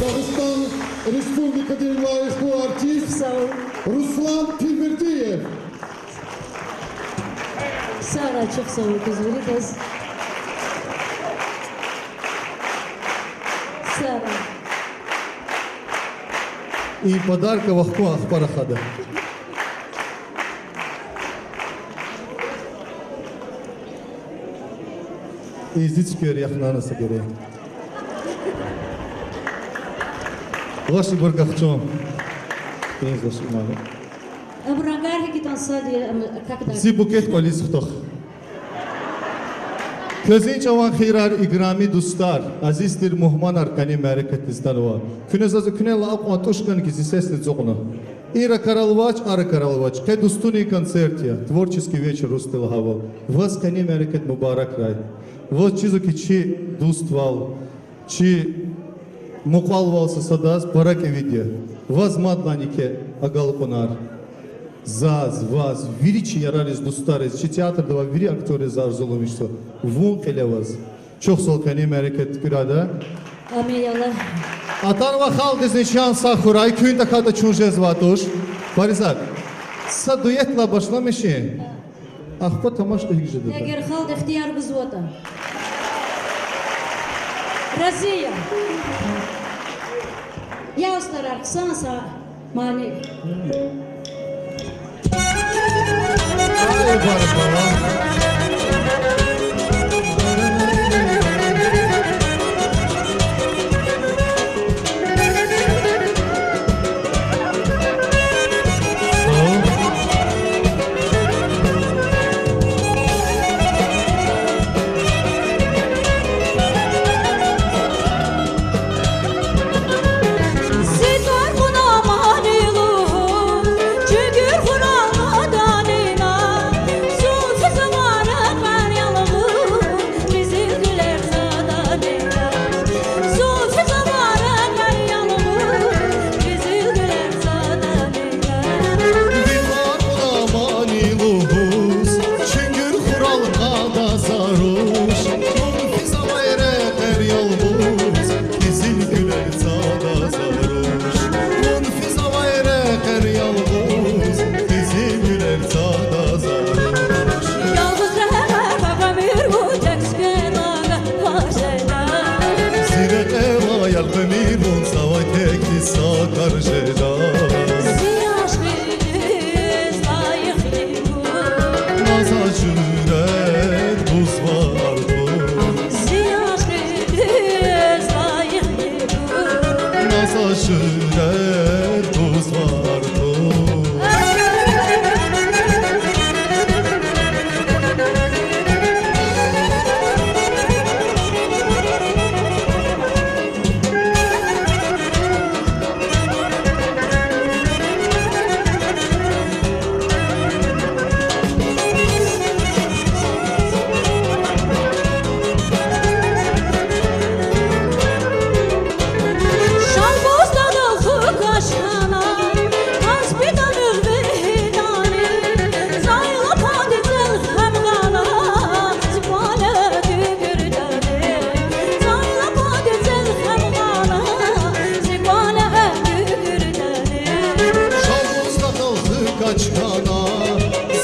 Дагъустан Республикадин лайихлу артист Руслан Пирвердиев. Сагърай, чухсагъул квез виридаз. Сагърай. И подарка вахкун ахпа рахада. Изи цуьквер яхънана са герен. Ваш ибур гахчун. Иниз ваш имани. Абур рангар гьикӀ ятӀани сад я, ам, как так? Зи букет кӀвализ хтах. Квезин чӀаван хийирар, играми дустар, азиз тир мугьманар къенин мярекатдиз атанва. Куьне заз экуьнелай акьван тӀуш хьана хьи, зи сесни ацукьна. И ракӀарал авач, а ракӀарал авач. Къе дустунин концерт я, творческий вечер рус тӀварцӀи лагьайвал. Ваз къенин мярекат мубаракрай. Ваз чизва хьи, чи дуствал, чи мукьвалвал са садаз пара кӀевиди я. Ваз мад лагьана хьи, агалкьунар. Заз, ваз, вири чи ярариз, дустариз, чи театрда авай вири актёрриз арзуламишзава вун кьиле аваз. Чухсагъул, къенин мярекат туькӀуьрайди я. Амин, я Аллагь. Атанвай халкьдизни чан сагъ хьурай, куьн тахьайтӀа чун жезвай туш. Паризат, са дуэтдилай башламишин. Ахпа тамашда гьикӀ жеда. Эгер халкь ихтияр гузватӀа. Рази я. Я устӀарар, хъсан са мани. Шалбуз дагъдал хкаж хьана,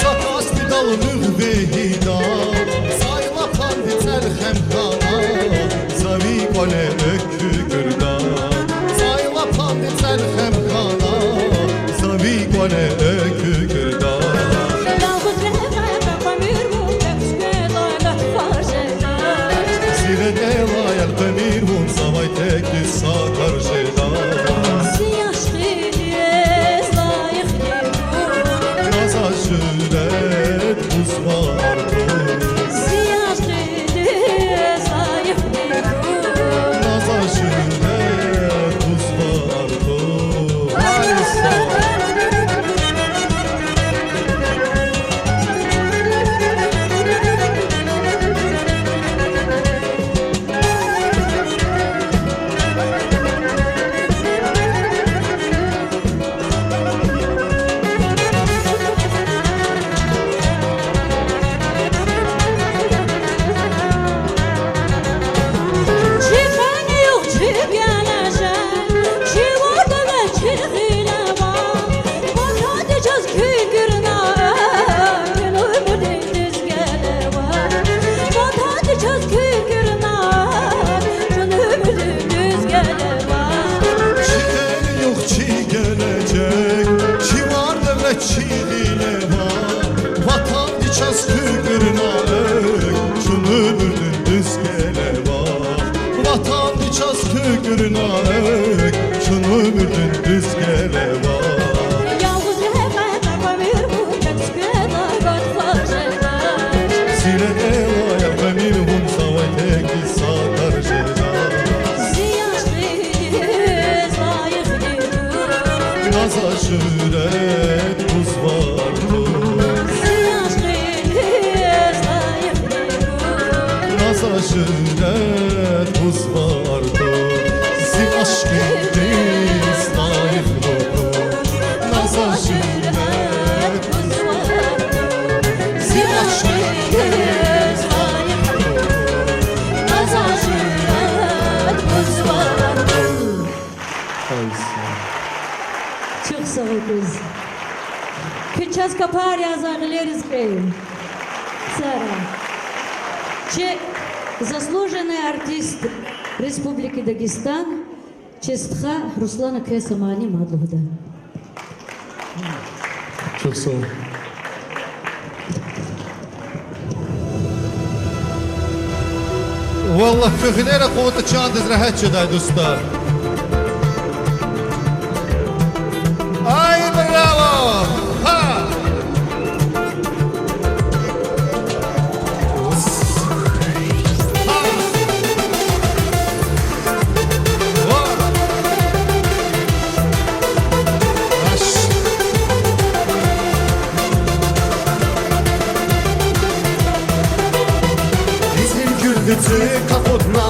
са касдидал муьгъ вегьида, цӀайлапанди цӀелхем хьана, за ви кӀвале экуь гуьрда. ЦӀайлапанди цӀелхем хьана, за ви кӀвале экуь гуьрда. Дуьз гелева, ватанди чаз туькӀуьрна экв, чун уьмуьрдин дуьз гелева. Ялгъуз гьекьетда квамир вун, тек цуькведа гатфар жеда. Зи леделай гъемин вун, завай тек и са кар жеда. Зи яшкъидиз лайихди вун. На за жуьрэт гузварду. Зи яшкъидиз лайихди вун. На за жуьрэт гузварду. Зи яшкъидиз лайихди вун. На за жуьрэт гузварду. Зи яшкъидиз лайихди вун. На за жуьрэт гузварду. Чухсагъул, куьз. Куьн чаз капар язан гъилериз кьве. Сара. Чи заслуженный артист Республики Дагестан, чи стха Руслана квез са мани мад лугьуда. Чухсагъул. Валлагь, куь гъилер акъудда чандиз регьят жедай, дустар. Ай, браво! Гьа! Къизилгуьлди цуьк акъудна,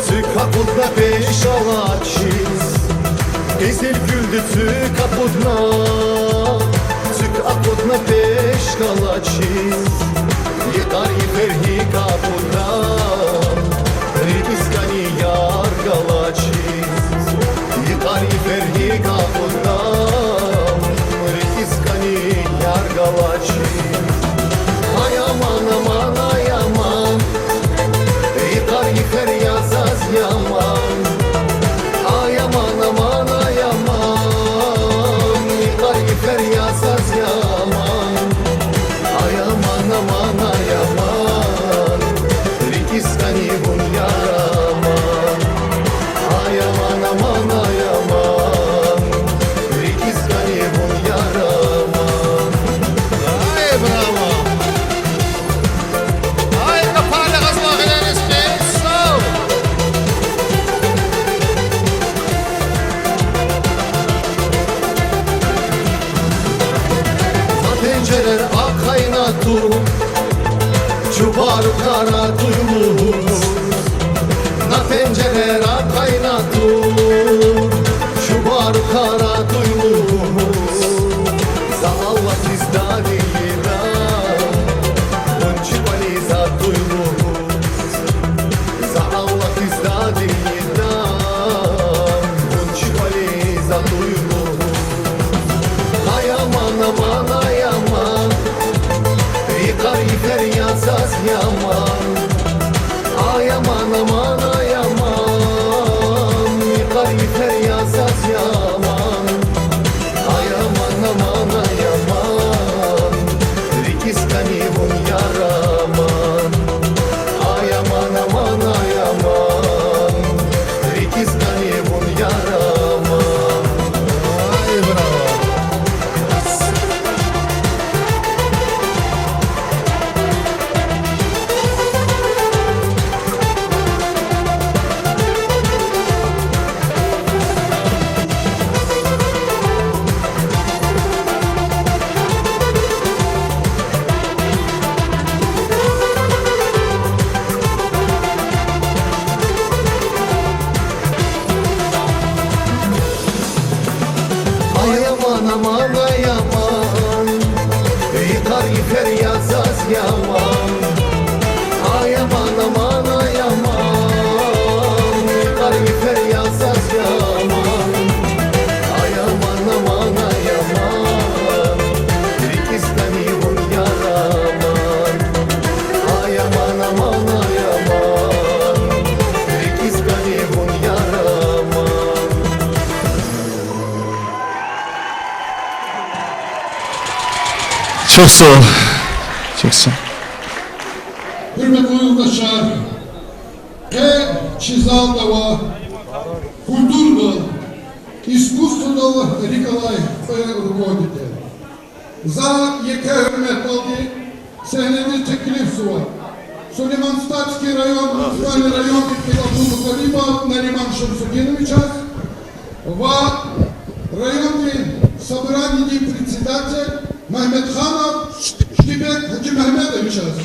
цуьк акъудна пеш галачиз. Къизилгуьлди цуьк акъудна, цуьк акъудна пеш галачиз. Йикъар йифер гьикӀ акъудна, рикӀиз кӀани яр галачиз. Йикъар йифер гьикӀ акъудна, рикӀиз кӀани яр галачиз. Ай аман, аман, ай аман, йикъар йифер я заз яман. Ай аман, аман, ай аман, йикъар йифер я заз яман. Ай аман, аман, ай аман, рикӀиз кӀани вун, яр аман. Ай аман, аман, ай аман, рикӀиз кӀани вун, яр аман. Ай, браво! Ай, капар язан гъилериз кьве. Сав! На пенжерер ахъайна тур, чубарукар атуй лугьуз. На пенжерер ахъайна тур, чубарукар атуй лугьуз. За Аллагьдиз дад ийида, вун чи кӀвализ атуй лугьуз. За Аллагьдиз дад ийида, вун чи кӀвализ атуй лугьуз. Ай аман, аман, ай аман, йикъар йифер я заз яман. Ай аман, аман, ай аман, йикъар йифер я заз яман. Ай аман, аман, ай аман, рикӀиз кӀани вун, яр аман. Ай аман, аман, ай аман, рикӀиз кӀани вун, яр аман. Ай, браво! Ай аман, аман, ай аман, йикъар йифер я заз яман. Ай аман, аман, ай аман, йикъар йифер я заз яман. Ай аман, аман, ай аман, рикӀиз кӀани вун, яр аман. Ай аман, аман, ай аман, рикӀиз кӀани вун, яр аман. Чухсагъул. Чухсагъул. Юлдашар, къе чи залда ава культурадал, искусстводал рикӀ алай кьве руководитель. За еке гьуьрметдалди сегьнедиз теклифзава Сулейман-Стальский район, муниципальный райондин кьил Абдулмуталибов Нариман Шамсудиновичаз ва райондин собраниедин председатель Мегьамедханов Ширбек Гьажимегьамедовичаз.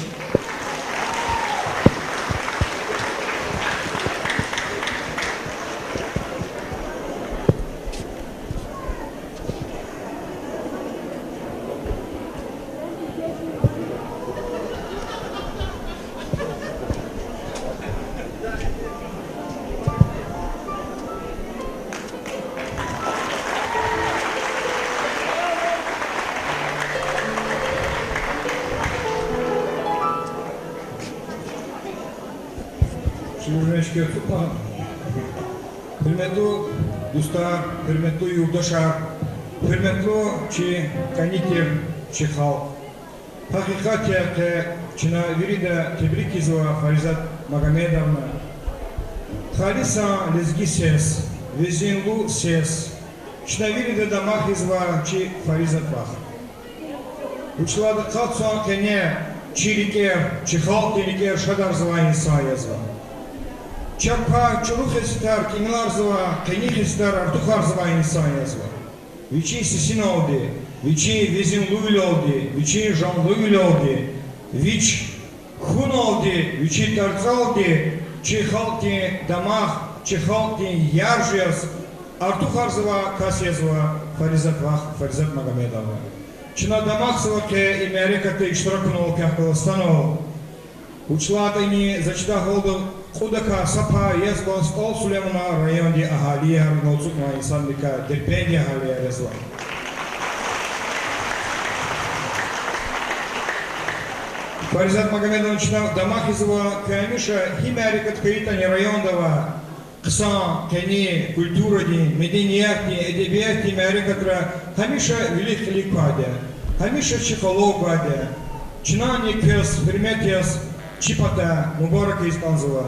Гьуьрметлу дустар, гьуьрметлу юлдашар, гьуьрметлу чи кӀаник тир чи халкь. Гьакъикъат я, къе чна вирида тебрик ийизва Фаризат Магомедовна. Халисан лезги сес, везинлу сес, чна вирида дамах ийизва чи Фаризат вах. Вучиз лагьайтӀа къад йисан къене чи рикӀер, чи халкьдин рикӀер шадарзавай инсан язва. Чапар, чӀуру хесетар тӀимиларзавай, къени хесетар артухарзавай инсан язва. Вичин сесиналди, вичин везинлувилелди, вичин жанлувилелди, вич хьуналди, вичин тарцӀалди чи халкьдин дамах, чи халкьдин яржи яз артухарзавай кас язва Фаризат вах, Фаризат Магомедовна. Чна дамахзава къе и мярекатда иштиракунал квехъ галаз санал. Вучиз лагьайтӀа и за чидай гьалда кьудакай са пай язва СтӀал Сулейманан райондин агьалияр, инал ацукьнавай инсанрикай Дербентдин агьалияр язва. Фаризат Магомедовна, чна дамах ийизва, куьн гьамиша гьи мярекат хьайитӀани районда авай хъсан, къени культурадин, медениятдин, эдебиятдин мярекатра гьамиша вилик-кьилик квайди я, гьамиша чи къвалав гвайди я. Чнани квез гьуьрмет яз чи патай мубарак ийиз кӀанзава.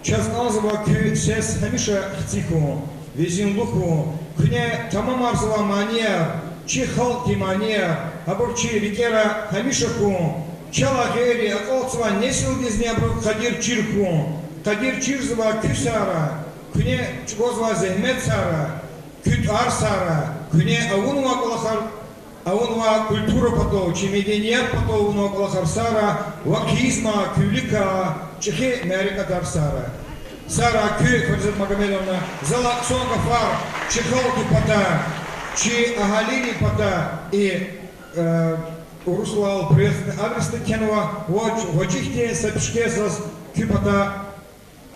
Чаз кӀанзава куь сес гьамиша хци хьун, везинлу хьун, куьне тамамарзавай манияр, чи халкьдин манияр, абур чи рикӀера гьамиша хьун, чалай гъейри акьалтзавай несилдизни абурун къадир чир хьун, къадир чирзавай куь сагърай, куьне чӀугвазвай зегьмет сагърай, куь тӀвар сагърай, куьне авунвай кӀвалахар, авунвай культура патал, чи меденият патал авунвай кӀвалахар сагърай ва хъийизмай куь виликай чӀехи мярекатар сагърай. Сагърай куьн, Фаризат Магомедовна, залай хъсан гафар чи халкьдин патай, чи агьалийрин патай и, э, урусрал приветственный адресда кхьенва, ва гьа ихьтин са пишкеш заз куь патай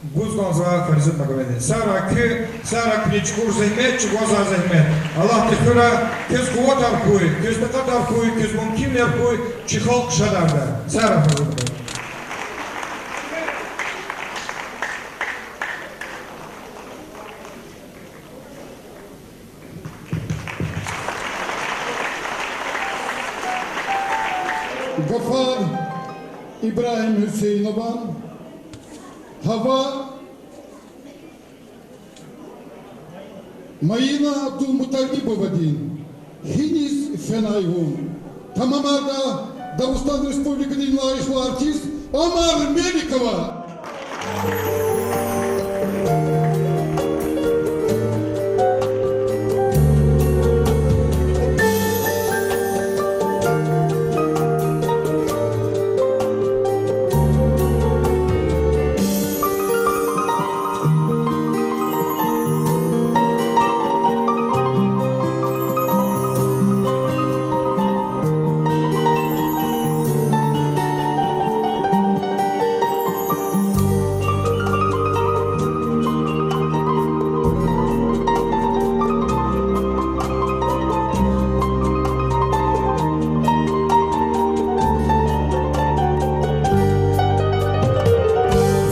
гуз кӀанзава, Фаризат Магомедовна. Сагърай куьн, сагърай куьне чукӀур зегьмет, чӀугвазвай зегьмет. Аллагьди хуьрай, квез къуватар хьуй, квез такьатар хьуй, квез мумкинвилер хьуй чи халкь шадардай. Сагърай, Фаризат Магомедовна. Гафар Ибрагьим Гьуьсейнован, гьава Майина Абдулмуталибовадин, Гьиниз фенай вун. Тамамарда Дагъустан Республикадин лайихлу артист Омар Меликова.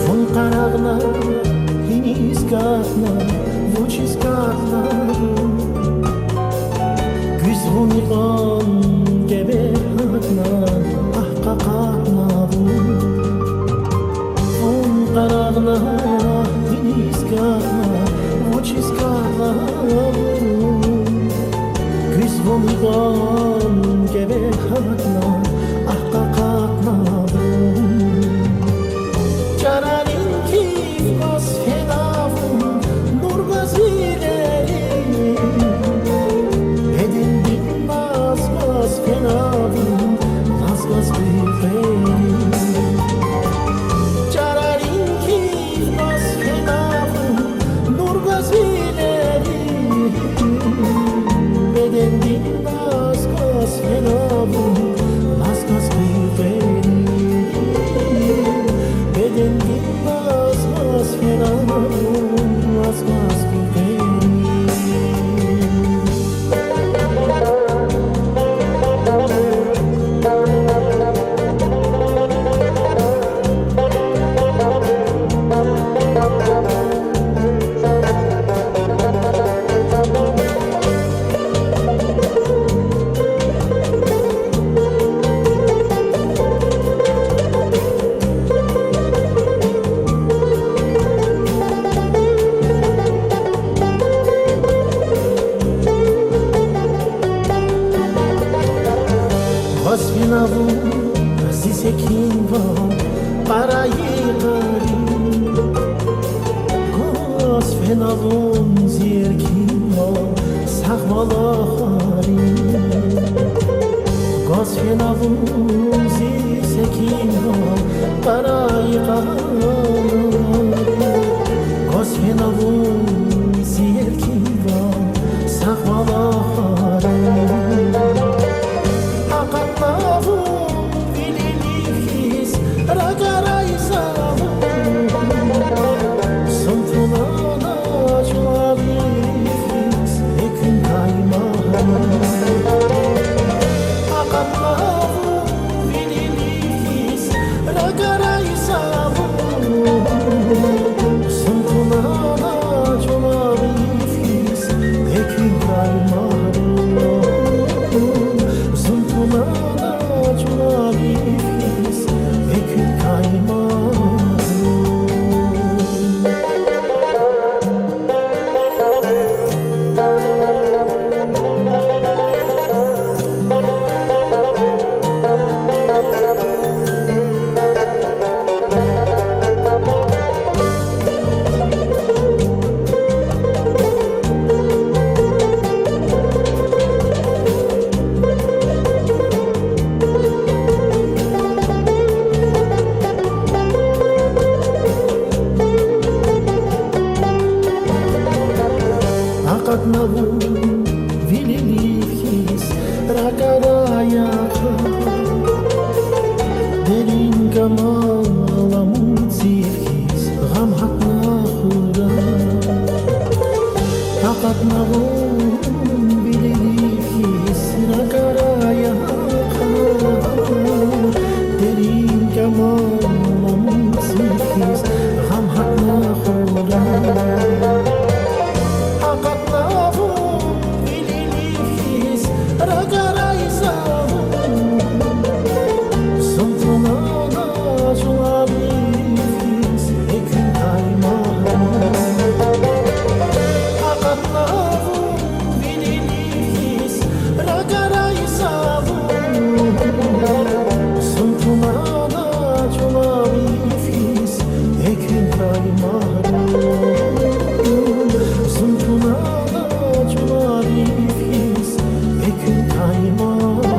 Вун къарагъна, гьиниз катна, вучиз катна, куьз вун икьван гебер гьатна, агь, къакъатна вун. Арагъна, виниз кӀанзава, вучиз кӀанзава, куьз вун иван кӀеве гьатна, ахъа акъатна вун. Чарарин киф гваз фена вун, нур гваз вилерин, бедендин наз гваз фена вун, наз гваз гуьлерин. Чарарин киф гваз фена вун, нур гваз вилерин, бедендин наз гваз фена вун, наз гваз гуьлерин. Бедендин наз гваз фена вун, наз гваз гуьлерин. Гваз фена вун зи секинвал, къарайи къари. Гваз фена вун зи эркинвал, сагъвал ахвари. Гваз фена вун зи секинвал, къарайи къари. Гваз фена вун зи эркинвал, сагъвал ахвари. Акъатна вун вилерив хьиз, ракӀарай за вун. Зун тунвана чулав йифиз, экуьн каймагъ. Акъатна вун вилерив хьиз, ракӀарай за вун. Зун тунвана чулав йифиз, экуьн каймагъ. Зун тунвана чулав йифиз, экуьн каймагъ. Акъатна вун вилерив хьиз, ракӀарай ахъа. Дерин камал аламут зив хьиз, гъам гьатна хура. Акъатна вун вилерив хьиз, ракӀарай ахъа. Дерин камал аламут зив хьиз, гъам гьатна хура. Акъатна вун вилерив хьиз, ракӀарай за вун. Зун тунвана чулав йифиз, экуьн каймагъ. Акъатна вун вилерив хьиз, ракӀарай за вун. Зун тунвана чулав йифиз, экуьн каймагъ. Зун тунвана чулав йифиз, экуьн каймагъ.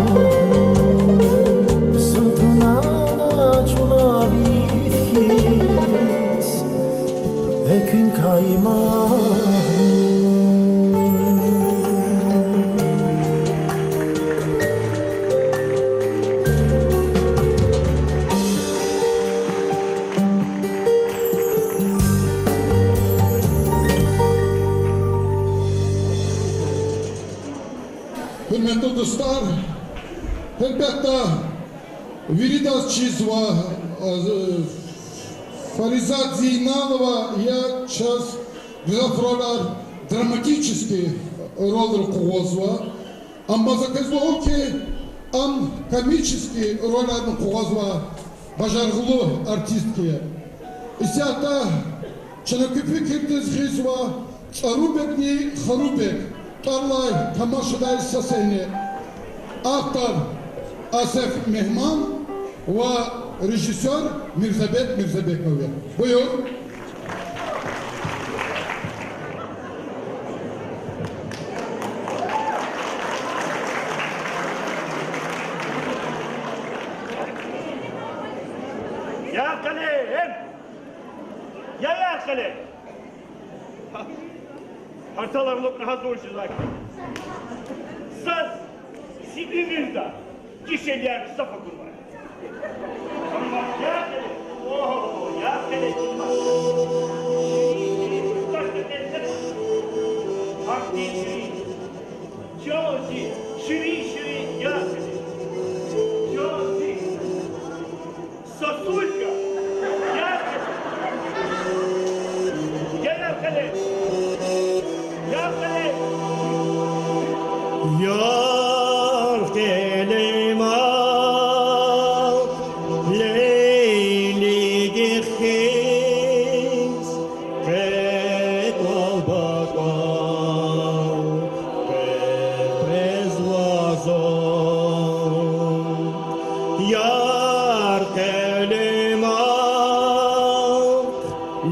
Зун тунвана чулав йифиз, экуьн каймагъ. Гьуьрметлу дустар, гьелбетда, виридаз чизва, э, Фаризат Зейналова я чаз гзаф ролар, драматический ролар къугъвазва. Амма за квез лугьун хьи, ам комический роларни къугъвазвай бажарагълу артистка я. Исятда чна куь фикирдиз гъизва ЦӀарубегни Харубег тӀвар алай тамашадай са сегьне. Автор Асеф Мегьман ва режиссёр Мирзабек Мирзабеков я. Буюр. Яргъале, эм! Я яргъале! Гьарталар лукӀна гьазур жезвай. Заз зи уьмуьрда дишегьлияр гзаф акурвай. Амма яргъале, о, яргъале, чна ширин-ширин, тахта тезле. Гьахьтин ширин. Чан зи, ширин-ширин яргъале. Чан зи. Сосулька. Яргъале. Яргъале. Яргъале. Яргъале мал, Лейлидихъ хьиз, къе кӀвал-бакӀвал къекъвезва зун. Яргъале мал,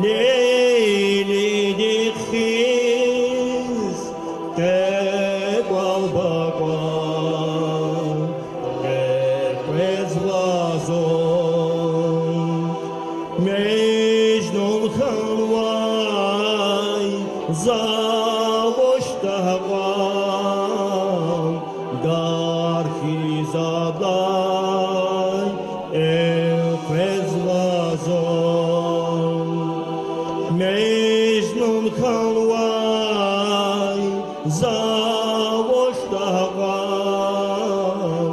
Лейлидихъ хьиз, къе кӀвал-бакӀвал къекъвезва зун. Межнун хьанвай за вуч тахкьван, дар хьиз адлай элкъвезва зун. Межнун хьанвай за вуч тахкьван,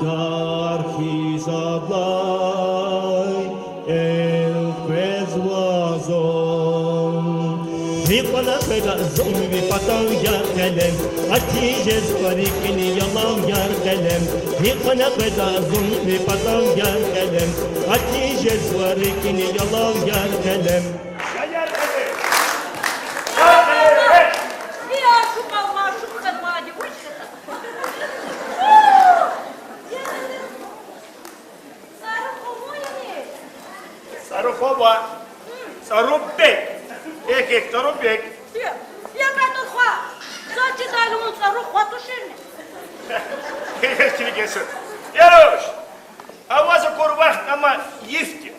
дар хьиз адлай элкъвезва зун. Гьикьван къведа зун ви патав, яргъале, атиз жезва рикӀин ялав, яргъале. Гьикьван къведа зун ви патав, яргъале, атиз жезва рикӀин ялав, яргъале. Я яргъале! Я яргъале! ЦӀарухва вуна? ЦӀарухва ваъ. ЦӀарубег. Эхь, эхь, ЦӀарубег. Я, я, ЦӀарухва. Заз чидайла вун ЦӀарухва туширни? Эхь, эхь, чилик еси. Я руш, а ваз акур вахт ама йифди.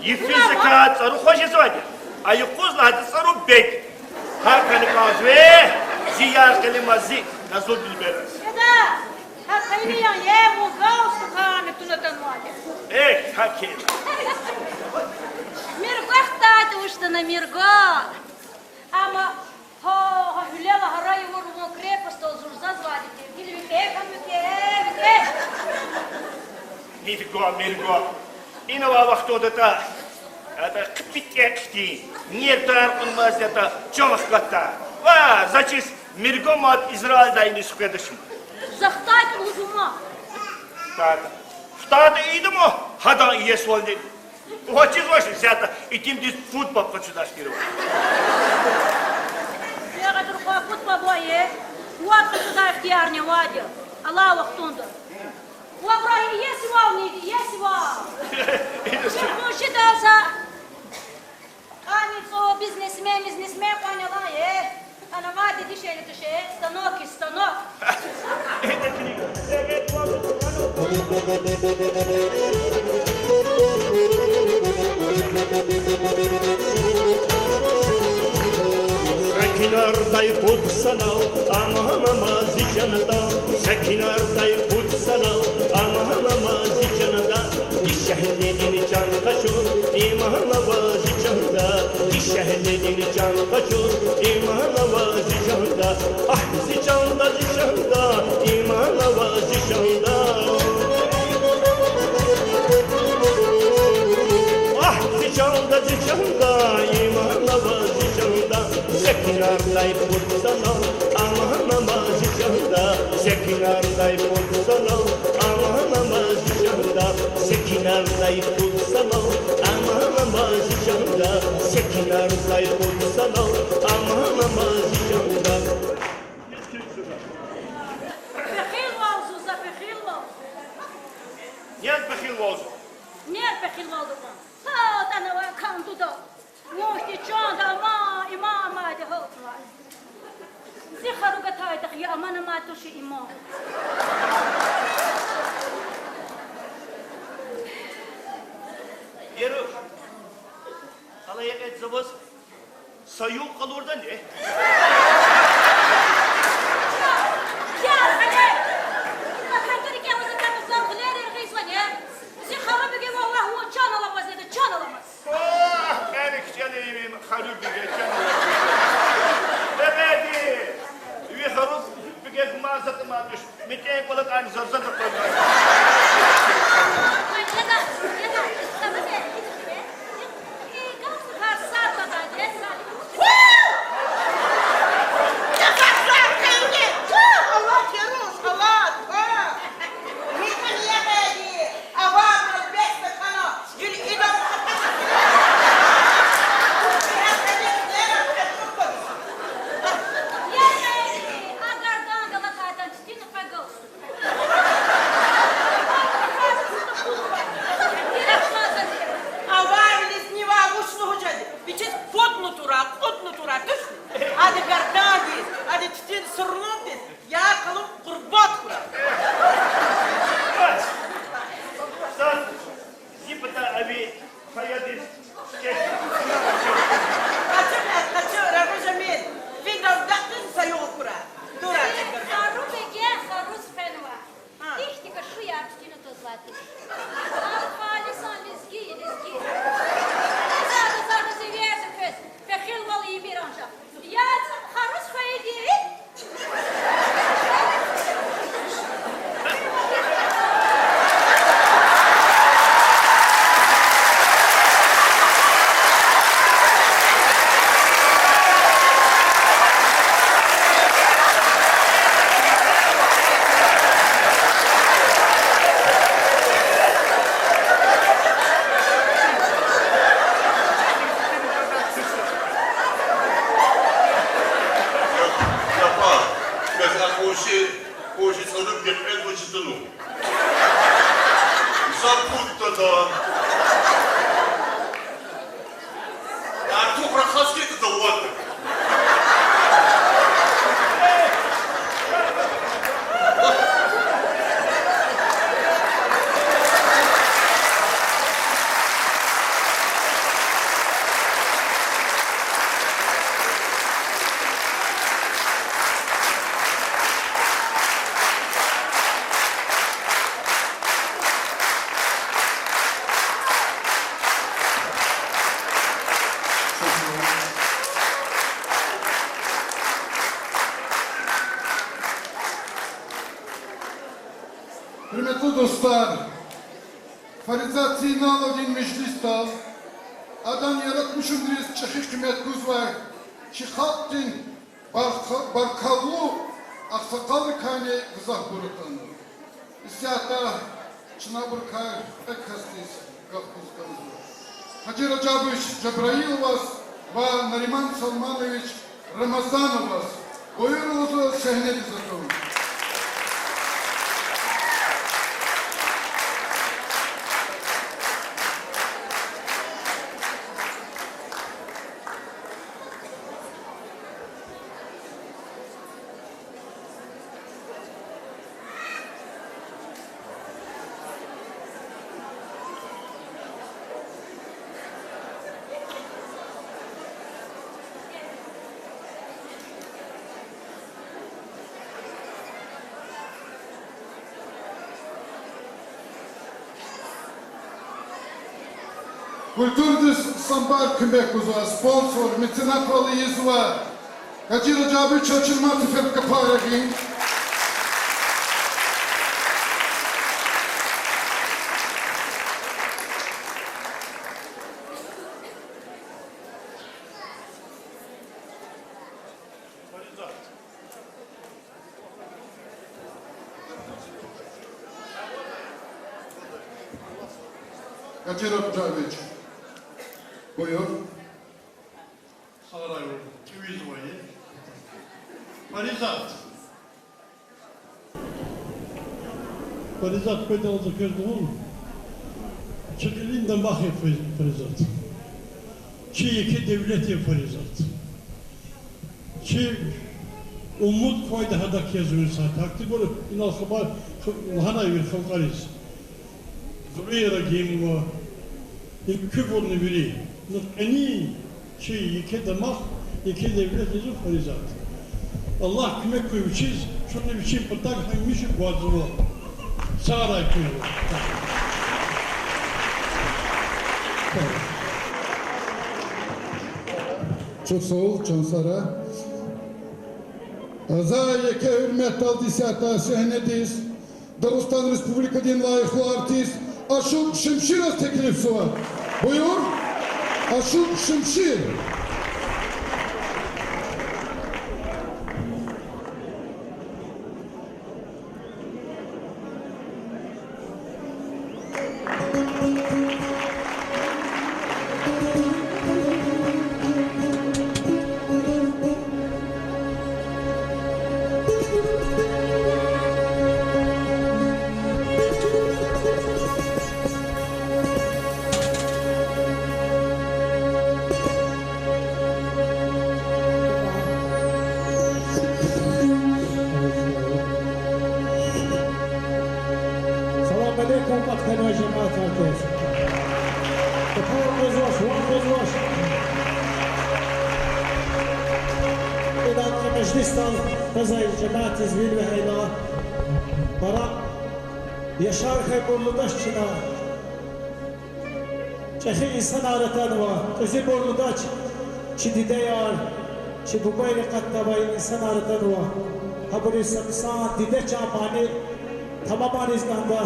Йифиз закай ЦӀарухва жезвайди я. А юкъуз лагьайди ЦӀарубег. Гьакӏ хьана кӏанзава зи яргъалимаз, зи назлу дилбераз. Гьада, гьа къайниян я, вун галстукни туна атанвайди. Эхь, гьакӏ хьи. Мирго хтайди вуч атана, Мирго. Амма гьа, гьа гьуьлел гьарай авур вун крепостдал зурзазвайди тир. Гила викӏегь, викӏегь, викӏегь. Мирго, Мирго. Инал вахтундатӏа, атӏа хъипи тӏекь хьтин, нервар кьунмаз ятӏа, чан хкатда. Ва, заз чиз, Мирго мад Израилдай иниз хкведач. За хтайди лугьузва ман. Хтайди. Хтайди ийида ман, гьадан иесивални. Вучизвач исятда итимдиз пуд паб къачудай ихтияр ава? Ягъадурхъа, пуд паб ава, вад къачудай ихтиярни авайди я алай вахтунда. Ва абурун иесивални, иесивал. Чи къуншидал са кӏани цӏу бизнесмен, бизнесмен кьван алай я. Ана мад дишегьли туш, станок, станок. Секинардай пуд санал, аманама зи чанда, секинардай пуд санал, аманама зи чанда. Дишегьлидин чан къачур, иман ава зи чанда, дишегьлидин чан къачур, иман ава зи чанда. Агь, зи чанда, зи чанда, иман ава зи чанда. Агь, зи чанда, зи чанда, иман ава зи чанда. Секинардай пуд санал, аманама зи чанда, секинардай пуд санал, аманама зи чанда, секинардай пуд санал, аманама Ярсай пуд санал амаламаз чанда. Пехилвал зуза, пехилвал. Нез пехилвал зун? Нез пехилвал зун? Гьалтана ва кандуда. Муфти чанда ма, имам мадихъ гьалтна. Зи хару гатайдахъ я амана мад туши имам. Яру. Алай экъечӀзаваз са югъ къалурдани? Я, гьеле! Ина кантӀари кӀелзаватӀа, зав гъилер регъизвани? Зи хару беге, валлагь, вун чан аламаз неда, чан аламаз. О, кӀани кичӀела я ви хару беге, чан аламаз. Бебеди, ви хару беге гуман затӀ аматӀуш. МетӀен кӀвалакӀани заз-заз акъвазна. Ай, яда, яда, яда, яда. Аллагь, я руш, Аллагь, а! Михьи ябеди, авадрал бес тахьана, жуьре идал. Ябеди, а гардан галатайдан титина къвегал. Авайвилиз нивай вуч лугьуз жеди? Вичиз пуд нутура, кьуд нутура туш. Ади гардандиз, ади титин сурнудиз, я калун къурбат хьурай. Заз зи патай ви паядиз кечди. Къачу, къачу, Рагъуз Жамил, ви дагъдахъ туш са югъ акурай. Тура чакар. Хару беге харуз фенва. Ихьтин кашуяр титина твазвай туш. Ам халисан лезги я, лезги. Зада, зада, зи верда квез пехилвал ийимир анжах. Я харуз хвейиди? Япар, квез акӀур чи, кӀур чи цӀалугъ гекъвезвачтӀани. За пуд тада. Артух рахаз хьайитӀа, за вад. Гьуьрметлу дустар, Фаризат Зейналовадин межлисдал, адан яратмишунриз чӀехи къимет гузвай чи халкьдин барка-, баркаллу агъсакъалрикайни гзафбур атана. Исятда чна абурукай кьве касдиз гаф гуз кӀанзава. Гьажи Ражабович Жабраиловаз ва Нариман Салманович Рамазановаз. Буюр, лугьузва сегьнедиз атун. Культурадиз самбар куьмек гузва, спонсор, меценатвал ийизва. Гьажи Ражабович Чалчирматов, капар ягъин. Гьажи Ражабович, буюр. Алрай кӀевизвай Фаризат. Фаризат, къведалди за квез лугьун, чи кьилин дамах я Фариз-, Фаризат. Чи еке девлет я Фаризат. Чи умуд квайди гьадак я зун сад. Гьахьтинбур инал хабар х-, лагьанай вири халкьариз. Зурияр гимва, и куьрбурни вири. Ну, къенин чи еке дамах, еке девлет я зун Фаризат. Аллагь куьмек хьуй вичиз, чунни вичин патав гьамиша гвазва. Сагърай куьн. Чухсагъул, чан сагърай. За еке гьуьрметдалди исятда сегьнедиз Дагъустан Республикадин лайихлу артист Ашукь Шемшираз теклифзава. Буюр, Ашукь Шемшир. Салам алейкум, кьван хьанвай жемятар квез. Патав къвезвач, ван къвезвач. Идан и межлисдал къвезвай жемятдиз вил вегьейла, пара яшар хьайибур лугьудач чна. ЧӀехи инсанар атанва, кьуьзуьбур лугьудач, чи дидеяр, чи бубайри акъатнавай инсанар атанва. Гьабуруз са хъсан диде чан мани тамамариз кӀанда.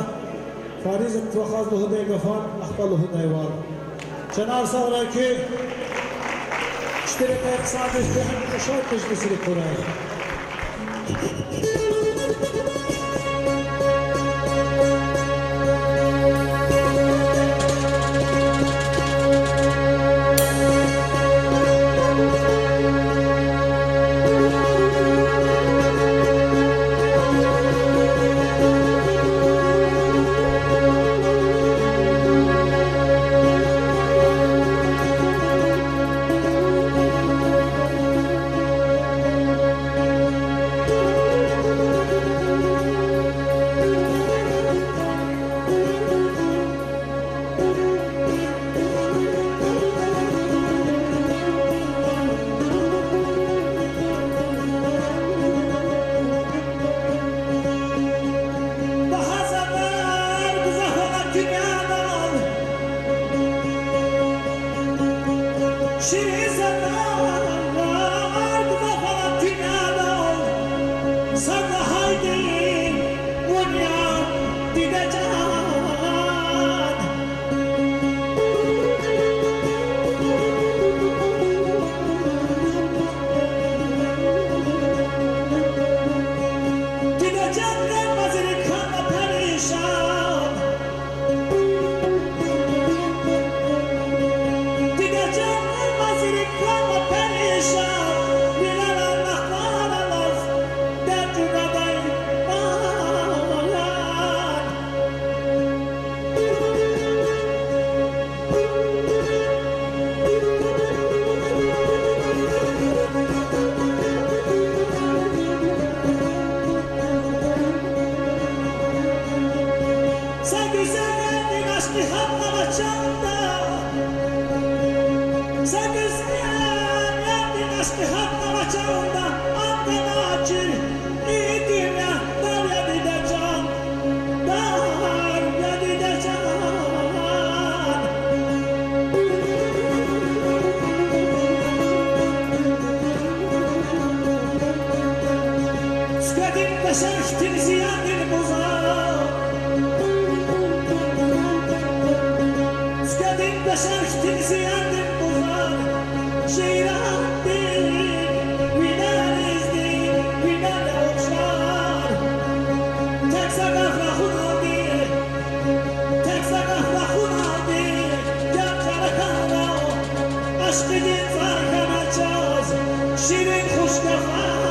Фаризат вахаз лугьудай гафар ахпа лугьудайвал. Чанар сагърай куь, чи рекье хъсандиз бегьем шад межлисрик хьурай. Багьа затӀар гзаф ава дуьньядал, ширин затӀар гзаф ава дуьньядал, сад лагьайди вун я, диде чан. Диде чан, къемазрик хьана перишан. Диде чан, къемазрик хьана перишан. Вилерал, нахвар алаз дерт жугадай ман. Са гуьзелдин ашкъи гьатнава чанда, са гуьзелдин ашкъи гьатнава чанда, атана чир и дуьнья, дар я, диде чан, дар я, диде чан. Цуькведин бешер хьтин зияндин буза, цуькведин бешер хьтин зияндин буза, жирандин винеризни винел ухшар. Тек са гаф рахуналди, тек са гаф рахуналди, я чара хьана, ашкъидин цӀар хьана. чаз, ширин хуш гафар